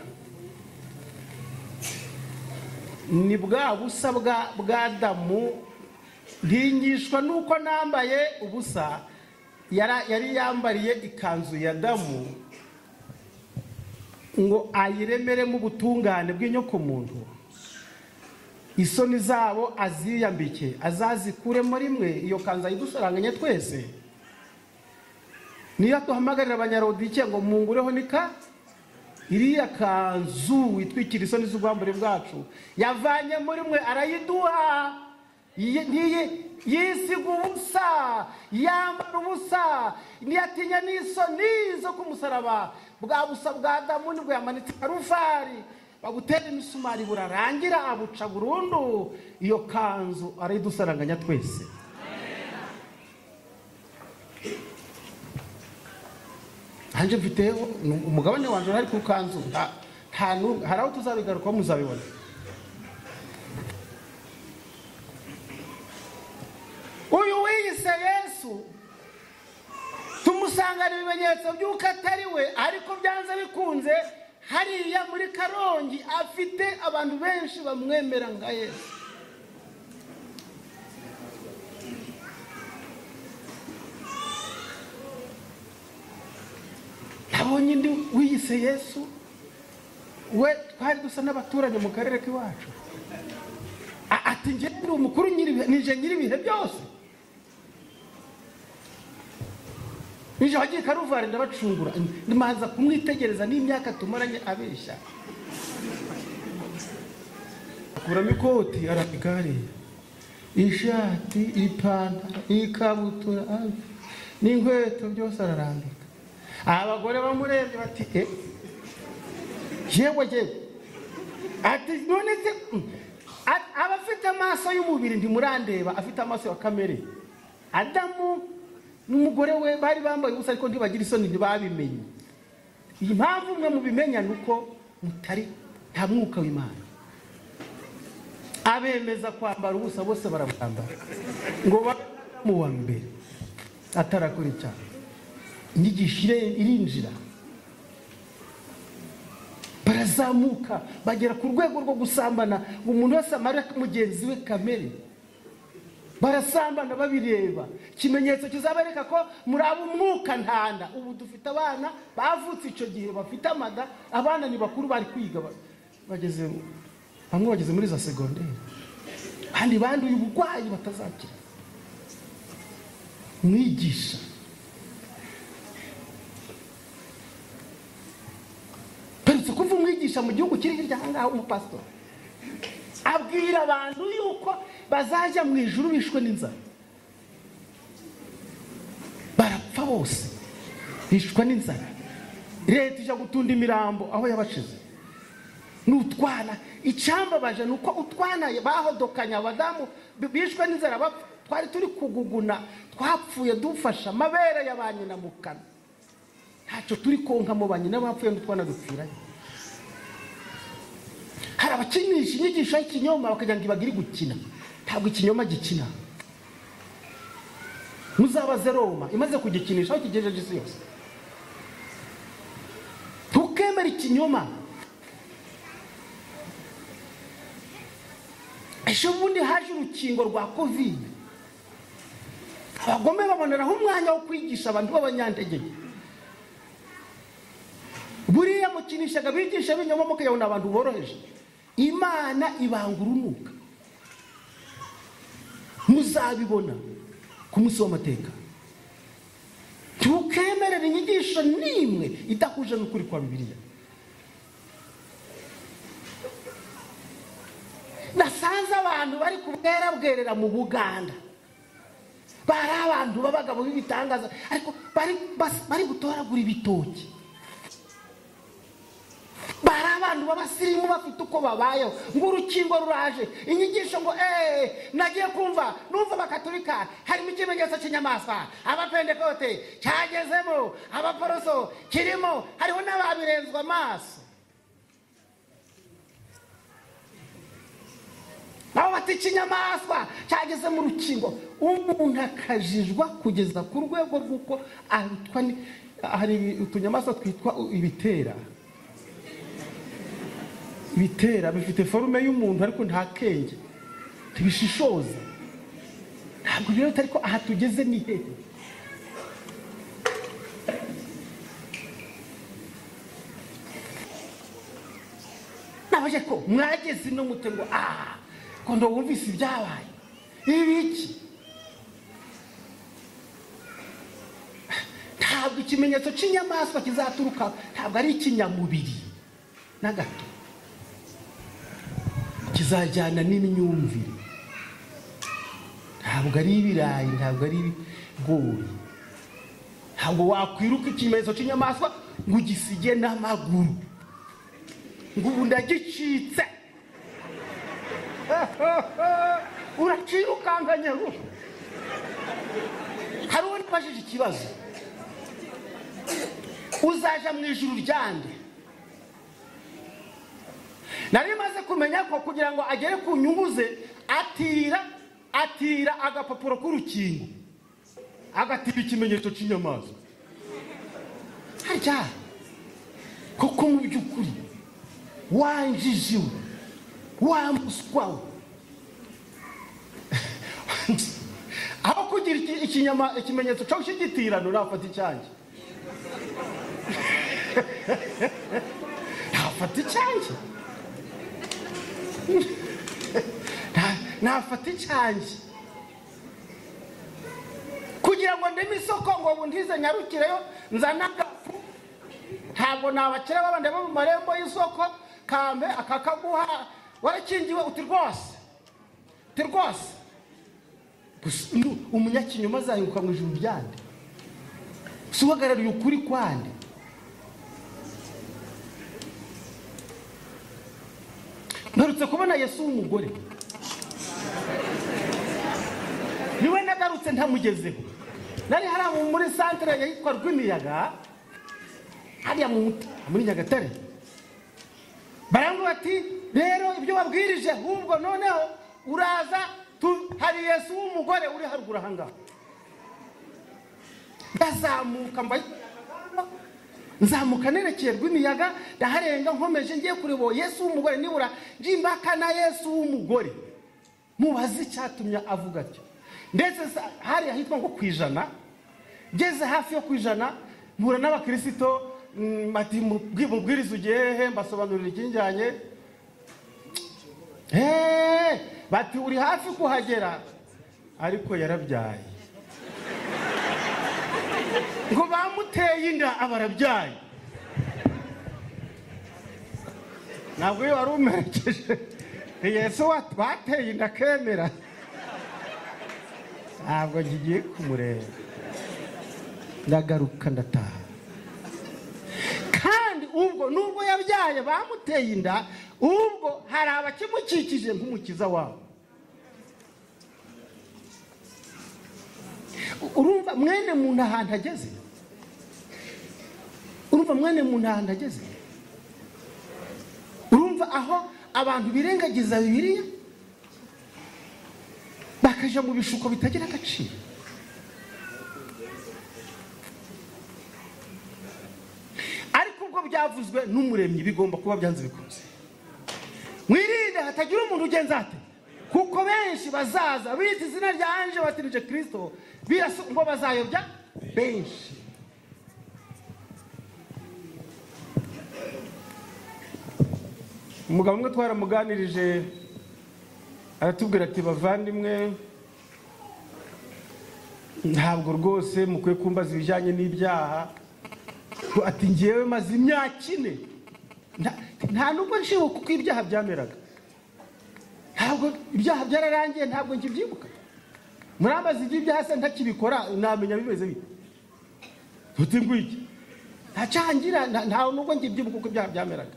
[SPEAKER 1] Ni bwa busa bwa Adamu, ntingishwa nuko nambaye ubusa. Yari yambariye ikanzu ya Adamu ngo ayiremeremo ubutungane bw'inyokomuntu. Isoni zabo aziyambike, azazikuremo rimwe. Iyo kanzu ayidusaranganye twese. Niyo duhamagarira Abanyarodike ngo mungureho nika iriya kanzu itwikira isoni z'ubwambure bwacu, yavanye muri mwe arayiduha. Yisiga ubusa, yambara ubusa, ntiyatinya n'isoni zo ku musaraba. Bwa busa bwa Adamu nibwo yamanitse Karuvali, bagutera imisumari burarangira, abuca burundu. Iyo kanzu arayidusaranganya twese. Hanje mfite umugabane wanje ari ku kanzu, hari aho tuzabigarukaho muzabibona. Uyu wiyise Yesu tumusangana ibimenyetso by'uko atari we, ariko byanze bikunze hariya muri Karongi afite abantu benshi bamwemera nka Yesu. Nabonye undi wiyise Yesu, we twari dusa n'abaturanyi mu karere k'iwacu. Ati njye ndi umukuru nije nyiribihe byose, nije wagiye Karuvari ndabacungura. Ndimanza kumwitegereza n'imyaka tumaranye abeshya. Akuramo ikoti arambika hariya, ishati, ipantaro, ikabutura n'inkweto byose ararambika. Abagore bamurebye bati yewe yewe, ati none se abafite amaso y'umubiri ntimurandeba, afite amaso ya kamere. Adamu n'umugore we bari bambaye ubusa, ariko ntibagira isoni, ntibabimenye. Iyi mpamvu mwe mubimenya nuko mutari nta mwuka w'Imana. Abemeza kwambara ubusa bose barabwambara ngo mu wa mbere atarakora icyaha. Inyigisho irinjira, barazamuka bagera ku rwego rwo gusambana, ngo umuntu wese amare mugenzi we kamere. Barasambana babireba. Ikimenyetso kizabereka ko muri abo umwuka ntanda. Ubu dufite abana bavutse icyo gihe bafite amada, abana ni bakuru bari kwiga, bageze bamwe bageze muri za segonderi, abandi banduye uburwayi batazakira. Mwigisha perutse kuva umwigisha mu gihugu kiri hirya ahangaha, umupasitori abwira abantu yuko bazajya mu ijuru bishwe n'inzara. Barapfa bose bishwe n'inzara. Leta ijya gutunda imirambo aho yabashize n'utwana. Icyambabaje ni uko utwana bahodokanye abadamu bishwe n'inzara bapfa. Twari turi kuguguna, twapfuye dufasha amabere ya ba nyina mu kanwa, ntacyo turi konka mu ba nyina bapfuye n'utwana dupfiranye. Hari abakinisha inyigisho y'ikinyoma bakagira ngo ibagire gukina. Ntabwo ikinyoma gikina. Muzabaze Roma imaze kugikinisha aho kigejeje isi yose. Ntukemere ikinyoma. Ejo bundi haje urukingo rwa Covid, abagome baboneraho umwanya wo kwigisha abantu b'abanyantegeke. Buriya mukinishaga bigisha b'inyoma mukayabona abantu boroheje. Imana ibanga urunuka, muzabibona ku munsi w'amateka. Ntukemerere inyigisho n'imwe idahuje n'ukuri kwa Bibiliya. Nasanze abantu bari kubwerabwerera mu Buganda, bari abantu b'abagabo b'ibitangaza, ariko bari gutoragura ibitoki. Bari abantu b'abasirimu bafite uko babayeho, ngo urukingo ruraje, inyigisho ngo nagiye kumva numva Abakatolika harimo ikimenyetso cy'inyamaswa, Abapentekote cyagezemo, Abaporoso kirimo, hariho n'ababirenzwa amaso. Nabo bati ikinyamaswa cyageze mu rukingo. Umuntu akajijwa kugeza ku rwego rw'uko arutwa. Hari utunyamaswa twitwa ibitera. Ibitera bifite forume y'umuntu ariko nta kenge, ntibishishoza. Ntabwo rero ariko aha tugeze ni hehe? Nabaje ko mwageze no mute ngo Ariko ndo wumvise ibyabaye ibiki? Ntabwo ikimenyetso cy'inyamaswa kizaturuka, ntabwo ari ikinyamubiri na gato, kizajyana n'imyumvire. Ntabwo ari ibirayi, ntabwo ari ibigori. Ntabwo wakwiruka ikimenyetso cy'inyamaswa ngo ugisige n'amaguru ngo ubu ndagicitse. Uracirukankanye. Hari uwo nibajije ikibazo, uzaja mu ijuru ryande? Nari maze kumenya ko kugira ngo agere ku nyungu ze atira agapapuro k'urukingo, agatira ikimenyetso cy'inyamaswa. Harya koko mu by'ukuri wanjijiwe, wamuswawe, aho kugira ikimenyetso cyo cy'igitirano nafata icyanjye. Nafata icyanjye, nafata icyanjye kugira ngo ndeme isoko ngo bundize nyarukireyo nzana agafu. Ntabwo nabakira babandi bo mu marembo y'isoko kambe akakaguha warakingiwe uti rwose, uti rwose. Umunyakinyoma azahinguka mu ijuru ryande? Si uhagarariye ukuri kwande? Mperutse kubona Yesu w'umugore, niwe nagarutse ntamugezeho. Nari hari muri santere yitwa Rwimiyaga hariya muri Nyagatare, barambwira bati rero ibyo wabwirije ahubwo noneho uraza, hari Yesu w'umugore uri haruguru aha ngaha. Ndazamuka nzamuka nerekeye Rwimiyaga, ndaharenga nkomeje ngiye kureba Yesu w'umugore, nibura njimbaka na Yesu w'umugore mubaze icyatumye avuga atyo. Ndetse hari ahitwa ngo kwijana, ngeze hafi yo kwijana mpura n'abakirisito, bati mubwiriza ugiye hehe? Mbasobanurira ikinjyanye. Bati uri hafi kuhagera, ariko yarabyaye. Ngo bamuteye inda abarabyaye. Ntabwo iyo wari umerekeje Yesu bateye inda akemera, ntabwo ngiye kumureba. Ndagaruka ndataha. Kandi ubwo nubwo yabyaye bamuteye inda, ubwo hari abakimukikije nk'umukiza wabo. Urumva mwene muntu ahantu ageze? Urumva mwene muntu ahantu ageze? Urumva aho abantu birengagiza Bibiliya bakaja mu bishuko bitagira agaciro? Ariko ubwo byavuzwe n'umuremyi bigomba kuba byanze bikunze. Mwirinde hatagira umuntu ugenza ate, kuko benshi bazaza bita izina ryanje batirije Kristo, ngo bazayobya benshi. Umugabo umwe twaramuganirije aratubwira ati bavandimwe, ntabwo rwose mukwiye kumbaza ibijyanye n'ibyaha. Ati ngewe maze imyaka 4 nta nubwo nshibuka uko ibyaha byameraga, ntabwo ibyaha byararangiye, ntabwo nkibyibuka. Murambaza iby'ibyaha se ntakibikora namenya bimeze bite? Tuti ngwiki ntacangira, nta nubwo nkibyibuka uko ibyaha byameraga.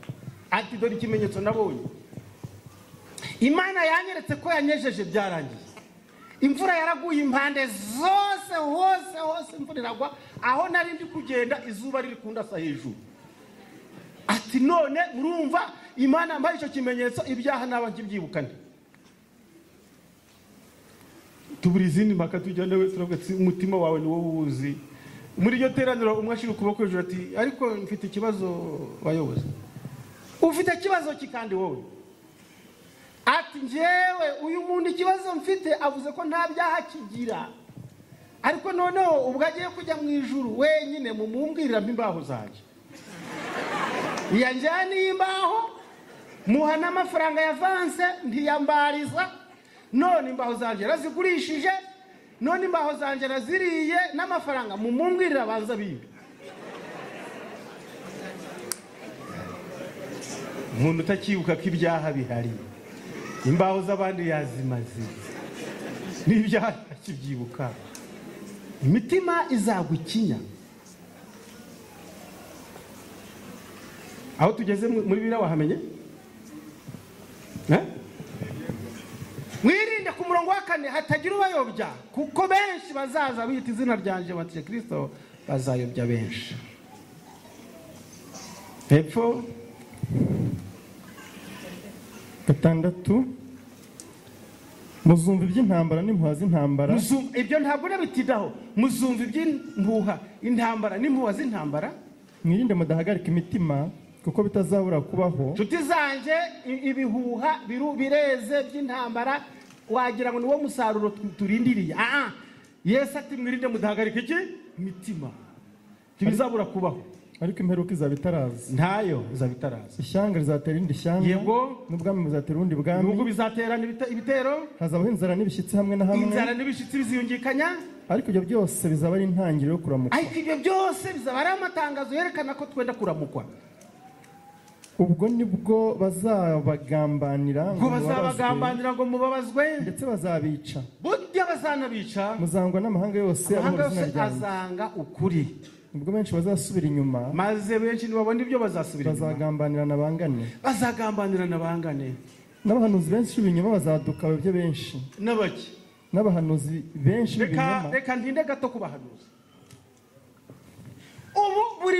[SPEAKER 1] Ati dore ikimenyetso nabonye, Imana yanyeretse ko yanyejeje byarangiye. Imvura yaraguye impande zose, hose hose imvura iragwa, aho nari ndi kugenda izuba riri kundasa hejuru. Ati none murumva Imana mbaye icyo kimenyetso, ibyaha naba nkibyibukane. Tubura izindi mpaka tujyane we, turavuga ati umutima wawe ni wowe uwuzi. Muri iryo teraniro umwe ashira ukuboko hejuru ati ariko mfite ikibazo bayobozi. Ufite ikibazo ki kandi wowe? Ati njyewe uyu muntu ikibazo mfite avuze ko nta byaha kigira, ariko noneho ubwo agiye kujya mu ijuru wenyine mumumbwirira imbaho zanjye, yanjyaniye imbaho muha n'amafaranga ya avanse ntiyambariza. None imbaho zanjye razigurishije, none imbaho zanjye raziriye n'amafaranga mumumbwirira abanza bimbi. Umuntu utakibuka ko ibyaha bihari, imbaho z'abandi yazimaze, n'ibyaha akibyibuka, imitima izagwa ikinya. Aho tugeze muri biriya wahamenye? Mwirinde ku murongo wa 4 hatagira ubayobya, kuko benshi bazaza bita izina ryanje bati Kristo, bazayobya benshi. Hepfo
[SPEAKER 2] 6, muzumva iby'intambara n'impuha z'intambara.
[SPEAKER 1] Ibyo ntabwo nabitidaho. Muzumva iby'impuha intambara n'impuha z'intambara.
[SPEAKER 2] Mwirinde mudahagarika imitima, kuko bitazabura kubaho.
[SPEAKER 1] Nshuti zanjye, ibihuha bireze by'intambara, wagira ngo niwo musaruro turindiriye. Yesu ati mwirinde mudahagarika iki? Imitima. Ntibizabura kubaho.
[SPEAKER 2] Ariko imperuka izaba itaraza.
[SPEAKER 1] Ntayo izaba itaraza.
[SPEAKER 2] Ishyanga rizatera irindi shyanga.
[SPEAKER 1] Yego.
[SPEAKER 2] N'ubwami buzatera ubundi bwami.
[SPEAKER 1] Ibihugu bizaterana ibitero.
[SPEAKER 2] Hazabaho inzara n'ibishyitsi hamwe na hamwe.
[SPEAKER 1] Inzara n'ibishyitsi biziyungikanya.
[SPEAKER 2] Ariko ibyo byose bizaba ari intangiriro yo kuramukwa.
[SPEAKER 1] Ariko ibyo byose bizaba ari amatangazo yerekana ko twenda kuramukwa.
[SPEAKER 2] Ubwo nibwo bazabagambanira
[SPEAKER 1] ngo mubabazwe,
[SPEAKER 2] ndetse bazabica.
[SPEAKER 1] Burya bazanabica.
[SPEAKER 2] Muzangwa n'amahanga yose,
[SPEAKER 1] amahanga yose azanga ukuri.
[SPEAKER 2] Ubwo benshi bazasubira inyuma,
[SPEAKER 1] maze benshi nibabona ibyo bazasubira inyuma,
[SPEAKER 2] bazagambanirana bangane.
[SPEAKER 1] Bazagambanirana bangane.
[SPEAKER 2] N'abahanuzi benshi b'ibinyoma bazaduka bayobye benshi.
[SPEAKER 1] N'abaki?
[SPEAKER 2] N'abahanuzi benshi b'ibinyoma.
[SPEAKER 1] Reka ntinde gato ku bahanuzi. Ubu buri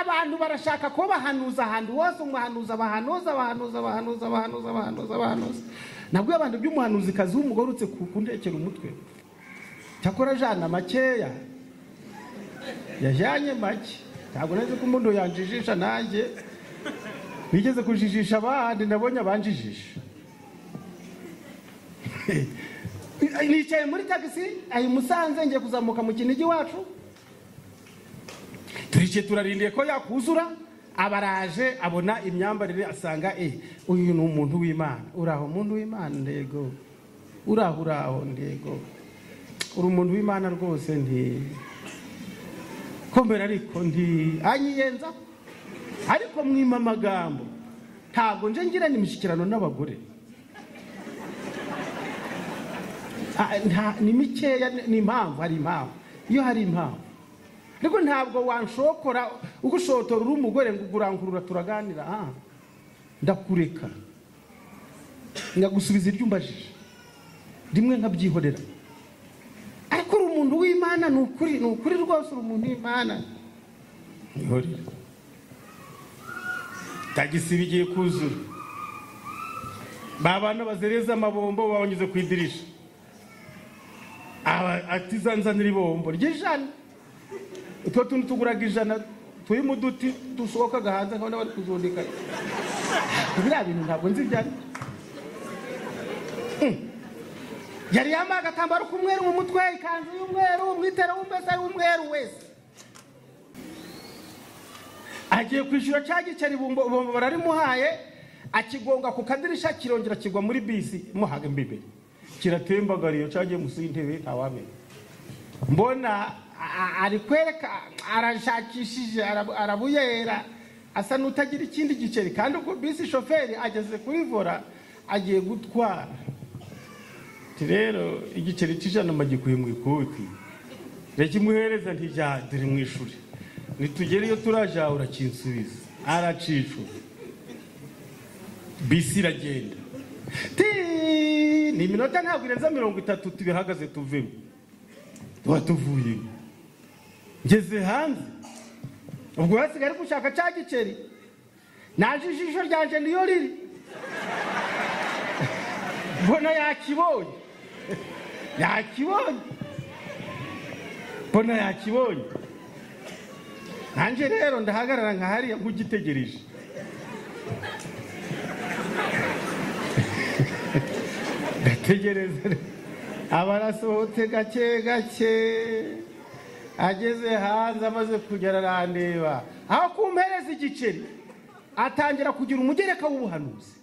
[SPEAKER 1] abantu barashaka ko bahanuza ahantu hose, umuhanuza bahanuza bahanuza bahanuza bahanuza bahanuza bahanuza. Nabwo abantu by'umuhanuzi kazi w'umugore utse kundekera umutwe. Cyakora jana makeya. Yajyanye make. Ntabwo nzi ko umuntu yanjijisha nanjye. Nigeze kujijisha abandi, nabonye abanjijisha. Nicaye muri taxi ayi Musanze ngiye kuzamuka mu Kinigi wacu. Turice turarindiye ko yakuzura, abaraje abona imyambarire asanga uyu ni umuntu w'Imana. Uraho umuntu w'Imana ndego. Uraho uraho ndego. Uri umuntu w'Imana rwose nti kombera ariko nti anyiyenza ariko mwima amagambo. Ntabwo nje ngirana imishyikirano n'abagore. Ni mikeya, ni impamvu, hari impamvu. Iyo hari impamvu. Ariko ntabwo wanshokora ugushotora uri umugore ngo urankurura turaganira. Ndakureka ngagusubiza iryo umbajije rimwe nkabyihorera. Ariko uri umuntu w'Imana, ni ukuri, ni ukuri rwose uri umuntu w'Imana. Ihorera. Tagisi bigiye kuzura. Babana bazereza amabombo babanyuze ku idirisha. Atizanzanira ibombo ry'ijana. Utwo tuntu tuguraga 100 turi mu duti dusohokaga hanze nkabona bari kuzundika. Biriya bintu ntabwo nzi ibyo ari. Yari yambaye agatambaro k'umweru mu mutwe, ikanzu y'umweru, umwitero w'umbese w'umweru wese. Agiye kwishyura cya giceri bombo bararimuhaye, akigonga ku kadirisha kirongera kigwa muri bisi muhaga imbibe. Kiratembagariye cyagiye musi y'intebe ntawamenya. Mbona ari kwereka, arashakishije, arabuyera, asa n'utagira ikindi giceri. Kandi ubwo bisi shoferi ageze kuri vora agiye gutwara. Rero igiceri cy'ijana magikuye mu ikoti, rekimuhereza ntijya dore mu ishuri, nitugere iyo turaja urakinsubiza. Aracicura, bisi iragenda. Ni iminota ntabwo irenza 30 tubihagaze tuvemo, tuba tuvuyemo. Ngeze hanze ubwo hasigaye ari gushaka cya giceri, naje ijisho ryanje niyo riri, mbona yakibonye. Yakibonye, mbona yakibonye. Nanjye rero ndahagarara nka hariya nk'ugitegereje. Ndategereza, abarasohotse gake gake, ageze hanze amaze kugera arandeba. Aho kumpereza igiceri atangira kugira umugereka w'ubuhanuzi.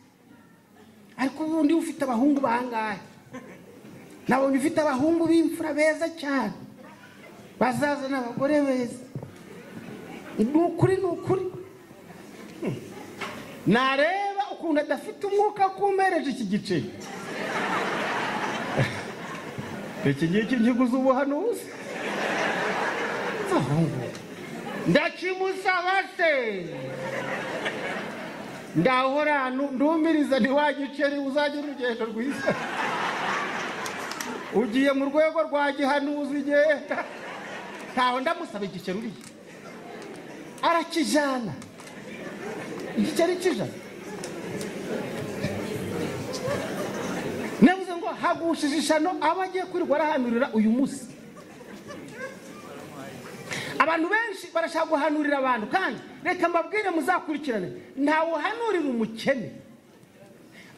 [SPEAKER 1] Ariko ubundi ufite abahungu bangahe? Nabonye ufite abahungu b'imfura beza cyane, bazazana abagore beza. Ni ukuri, ni ukuri. Nareba ukuntu adafite umwuka kumpereje iki giceri. Iki ngiki nkiguze ubuhanuzi. Ndakimusaba se, ndahora ndumiriza nti wa giceri uzagira urugendo rwiza, ugiye mu rwego rwa gihanuzi igenda. Ntawe ndamusaba igiceri uriye, arakijana igiceri cy'ijana. Navuze ngo hagushije ishano aba agiye kwirirwa arahanurira uyu munsi. Abantu benshi barashaka guhanurira abantu, kandi reka mbabwire muzakurikirane, ntawe uhanurira umukene,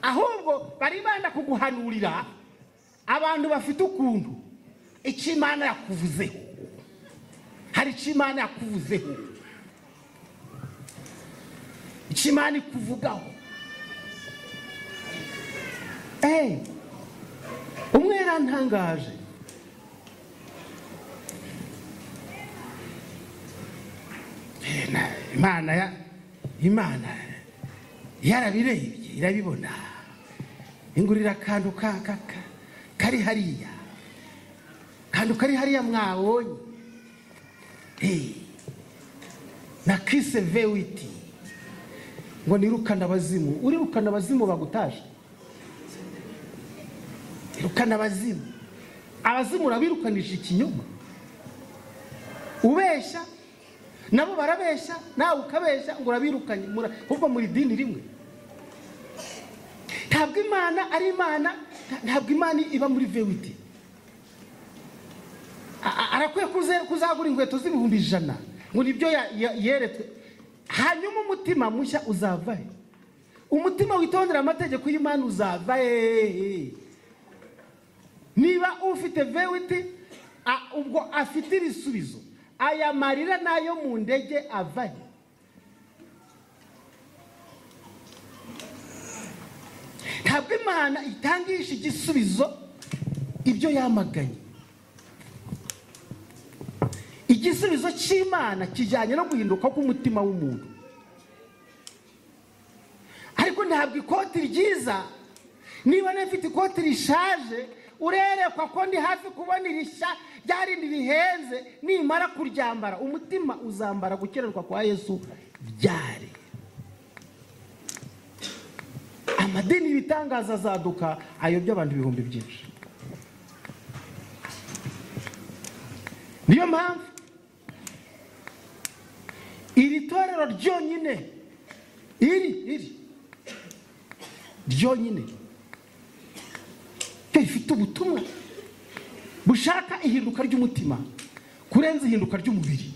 [SPEAKER 1] ahubwo baribanda kuguhanurira abantu bafite ukuntu icyo Imana yakuvuzeho. Hari icyo Imana yakuvuzeho, icyo Imana ikuvugaho. Umwe yarantangaje, Imana yarabirebye irabibona, ingurira akantu kari hariya, akantu kari hariya mwabonye na kise vewiti ngo nirukana abazimu. Urirukana abazimu bagutaje? Irukana abazimu. Abazimu urabirukanisha ikinyoma, ubeshya nabo barabeshya, nawe ukabeshya ngo urabirukanye, ahubwo muri dini rimwe. Ntabwo Imana ari Imana, ntabwo Imana iba muri vewiti. Arakwiye kuzagura inkweto z'ibihumbi 100 ngo nibyo yeretswe. Hanyuma umutima mushya uzava he? Umutima witondera amategeko y'Imana uzava he? Niba ufite vewiti, ubwo afite ibisubizo. Aya marira nayo mu ndege ava he? Ntabwo Imana itangisha igisubizo ibyo yamaganye. Igisubizo cy'Imana kijyanye no guhinduka k'umutima w'umuntu. Ariko ntabwo ikoti ryiza, niba nafite ikoti rishaje, urerekwa ko ndi hafi kubona irishya ryarindi rihenze, nimara kuryambara umutima uzambara gukererwa kwa Yesu byari. Amadini y'ibitangaza azaduka ayobya abantu ibihumbi byinshi. Niyo mpamvu iri torero ryonyine, iri ryonyine rifite ubutumwa bushaka ihinduka ry'umutima kurenza ihinduka ry'umubiri.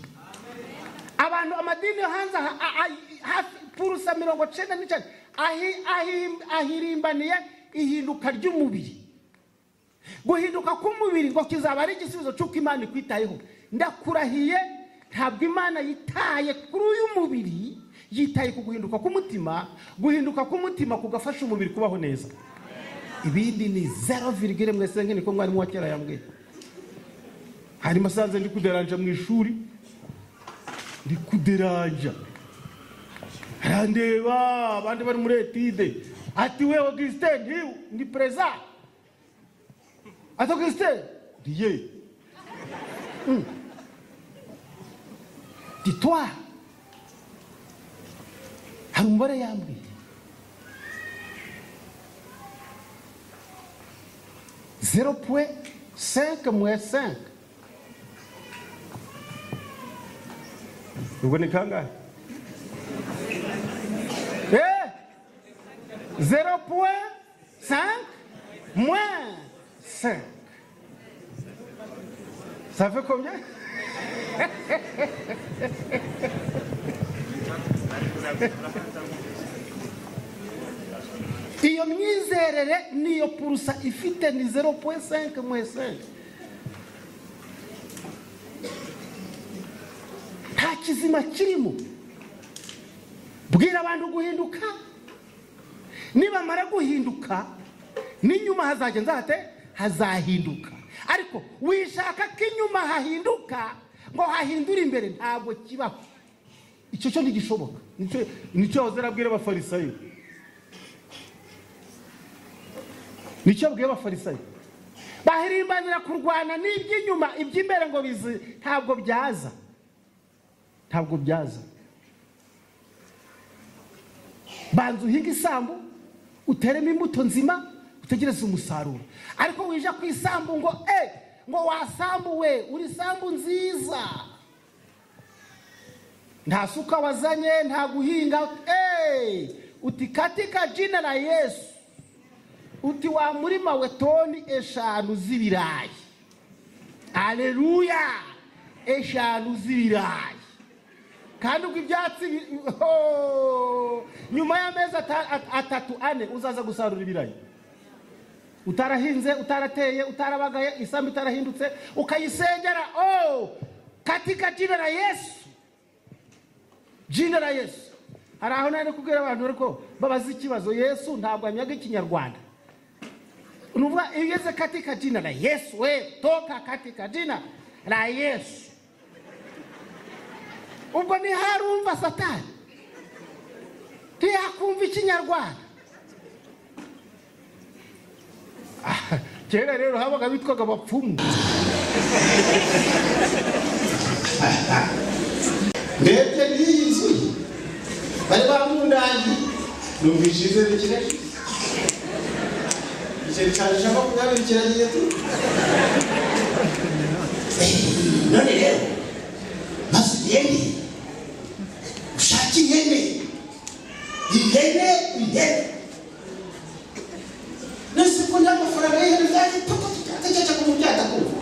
[SPEAKER 1] Abantu amadini yo hanze hafi purusa 99 ahirimbaniye ihinduka ry'umubiri. Guhinduka k'umubiri ngo kizaba ari igisubizo cy'uko Imana ikwitayeho. Ndakurahiye, ntabwo Imana yitaye kuri uyu mubiri, yitaye ku guhinduka k'umutima. Guhinduka k'umutima kugafasha umubiri kubaho neza. Ibindi ni 0, mwese niko mwarimu wa kera yambwiye. Hari masanze ndi kuderanja mu ishuri, ndi kuderanja, arandeba abandi bari muri etide, ati we Augustin ndi preza. Ati Augustin ndiye Dis-toi. Hari umubare yambwiye 0.5 moins 5. Ubwo ni kangahe? 0.5 moins 5. Ça fait combien? Iyo myizerere niyo purusa ifite ni 0.5 moins 5. Nta kizima kirimo. Bwira abantu guhinduka. Nibamara guhinduka n'inyuma hazagenza hate? Hazahinduka. Ariko wishaka ko inyuma hahinduka ngo hahindure imbere, ntabwo kibaho. Icyo cyo ntigishoboka. Nicyo yahoze arabwira abafarisayo. Nicyo abwiye abafarisayo. Bahirimbanira kurwana n'iby'inyuma, iby'imbere ngo bizi ntabwo byaza. Ntabwo byaza. Banza uhinge isambu, uteremo imbuto nzima, utegereze umusaruro. Ariko wija ku isambu ngo ngo wasambuwe, uri sambu nziza. Nta suka wazanye, nta guhinga, uti katika jina la Yesu. Uti wa murima we toni 5 z'ibirayi. Haleluya! 5 z'ibirayi. Kandi ubwo ibyatsi nyuma y'amezi 3 4 uzaza gusarura ibirayi. Utarahinze, utarateye, utarabagaye, isambu itarahindutse, ukayisengera. Katika jina la Yesu. Jina la Yesu. Hari aho nari kubwira abantu ariko babaza ikibazo, Yesu ntabwo anyaga ikinyarwanda. Nuvuga igeze katika jina la Yesu, we toka katika jina la Yesu. Ubwo ni harumva Satani. Ntiyakumva ikinyarwanda. Kera rero habaga bitwaga abapfumu. Ndebye n'iyi nzu bari bamundangi numvise izere kirashize. Igiceri cyanjye cya 20 kiragiye tu.
[SPEAKER 3] None rero maze ugende ushake ihene, ihene, ihene. Nese ko nta mafaranga y'ihene byaje tukatekereje ku mubyeyi atakumva.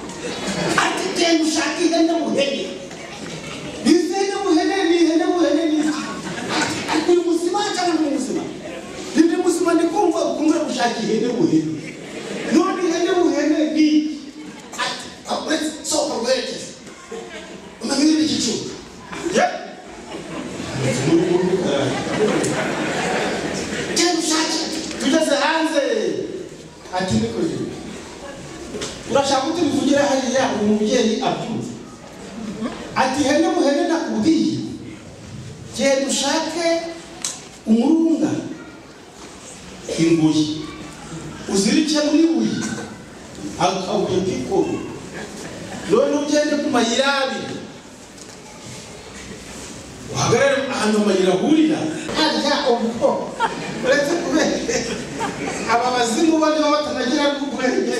[SPEAKER 3] Ati genda ushake ihene muhene.
[SPEAKER 1] Ihene muhene ni ihene muhene ni iki? Ati uri muzima cyangwa nturi muzima? Ndi muzima ndi kumva ukumva gushaka ihene muhene. None ihene muhene ni iki?
[SPEAKER 3] Ati uretse sohoka rwerekeze. Umenya igicucu. Genda ushake.
[SPEAKER 1] Tugeze hanze ati nikoze. Urashaka utubivugira hariya umubyeyi abyumva. Ati ihene muhene nakubwiye. Genda ushake umurunga, ingoyi, uzirike muri buyi, akabuye k'ikoro. None ugende ku mayira abiri, uhagarare ahantu amayira ahurira. Harya ubwo uretse kubera aba bazimu bo nibo batanagira n'ubwenge,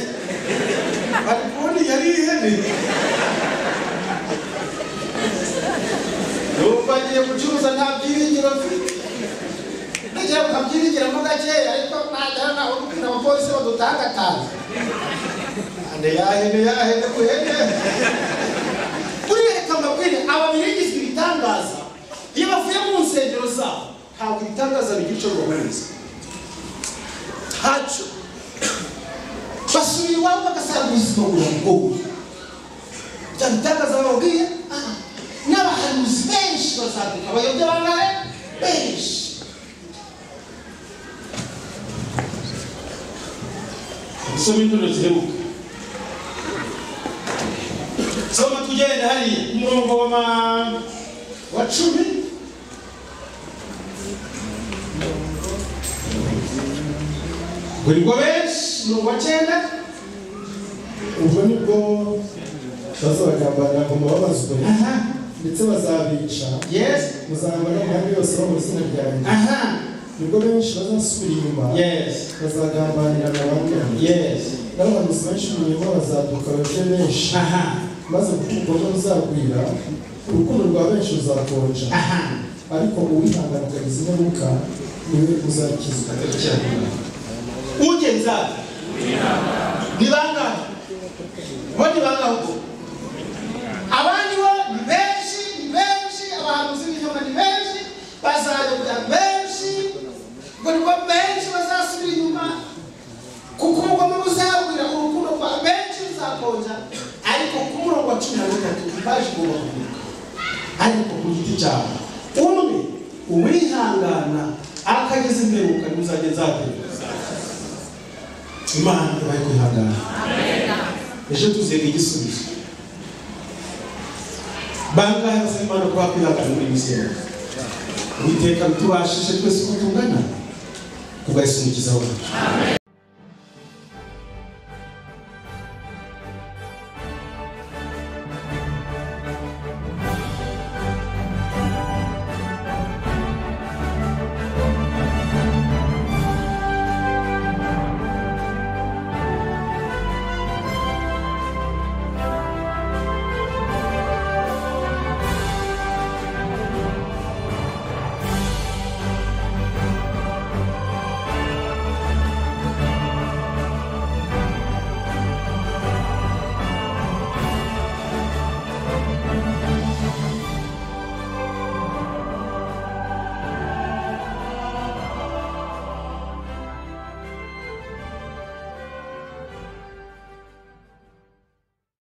[SPEAKER 1] bari kubona iyi ari ihene. Numva ngiye gucuruza nta byiringiro mfite. Nagira ngo nkabyiringiramo gakeya, ariko nagera naho gupira abapolisi badutangatanze. Ande yahene yahene kuhene. Buriya reka mbabwire, aba biringizwa ibitangaza iyo bavuye mu nsengero zabo ntabwo ibitangaza bigira icyo bibahuriza. Ntacyo. Basubira iwabo bagasanga ubuzima buragoye. Bya bitangaza bababwiye, n'abahanuzi benshi bazaduka, abayobya bangahe? Benshi.
[SPEAKER 4] Soma interuro ziheruka. Soma tugende hariya umurongo wa 10. Ngo benshi, umurongo wa 9.
[SPEAKER 2] Ubwo nibwo bazabagambanira ngo mubabazwe, ndetse bazabica.
[SPEAKER 1] Yes.
[SPEAKER 2] Muzangwa n'amahanga yose bo mu izina ryanjye. Nibwo benshi bazasubira inyuma.
[SPEAKER 1] Yes.
[SPEAKER 2] Bazagambanirana bangana.
[SPEAKER 1] Yes.
[SPEAKER 2] N'abahanuzi benshi b'ibinyoma bazaduka bayobye benshi. Maze kuko ubugome buzagwira, urukundo rwa benshi ruzakonja. Ariko uwihangana akageza imperuka niwe uzakizwa.
[SPEAKER 1] Ugenza ni bangahe? Bo ni bangahe ubwo? Abandi bo ni benshi, ni benshi, abahanuzi b'ibinyoma ni benshi, bazayobya benshi, ngo nibwo benshi bazasubira inyuma, kuko ubugome buzagwira, urukundo rwa benshi ruzakonja. Ariko ku murongo wa 13 baje kubahuka. Ariko ku giti cyawe umwe
[SPEAKER 4] Uwihangana akageza imperuka niwe uzageza ate? Imana ibahe kwihangana. Ejo tuzega igisubizo. Bangahe basaba Imana kubaha kwihangana muri iyi minsi? Uwiteka bitubashije twese uko tungana, kubwa Yesu Umukiza wacu.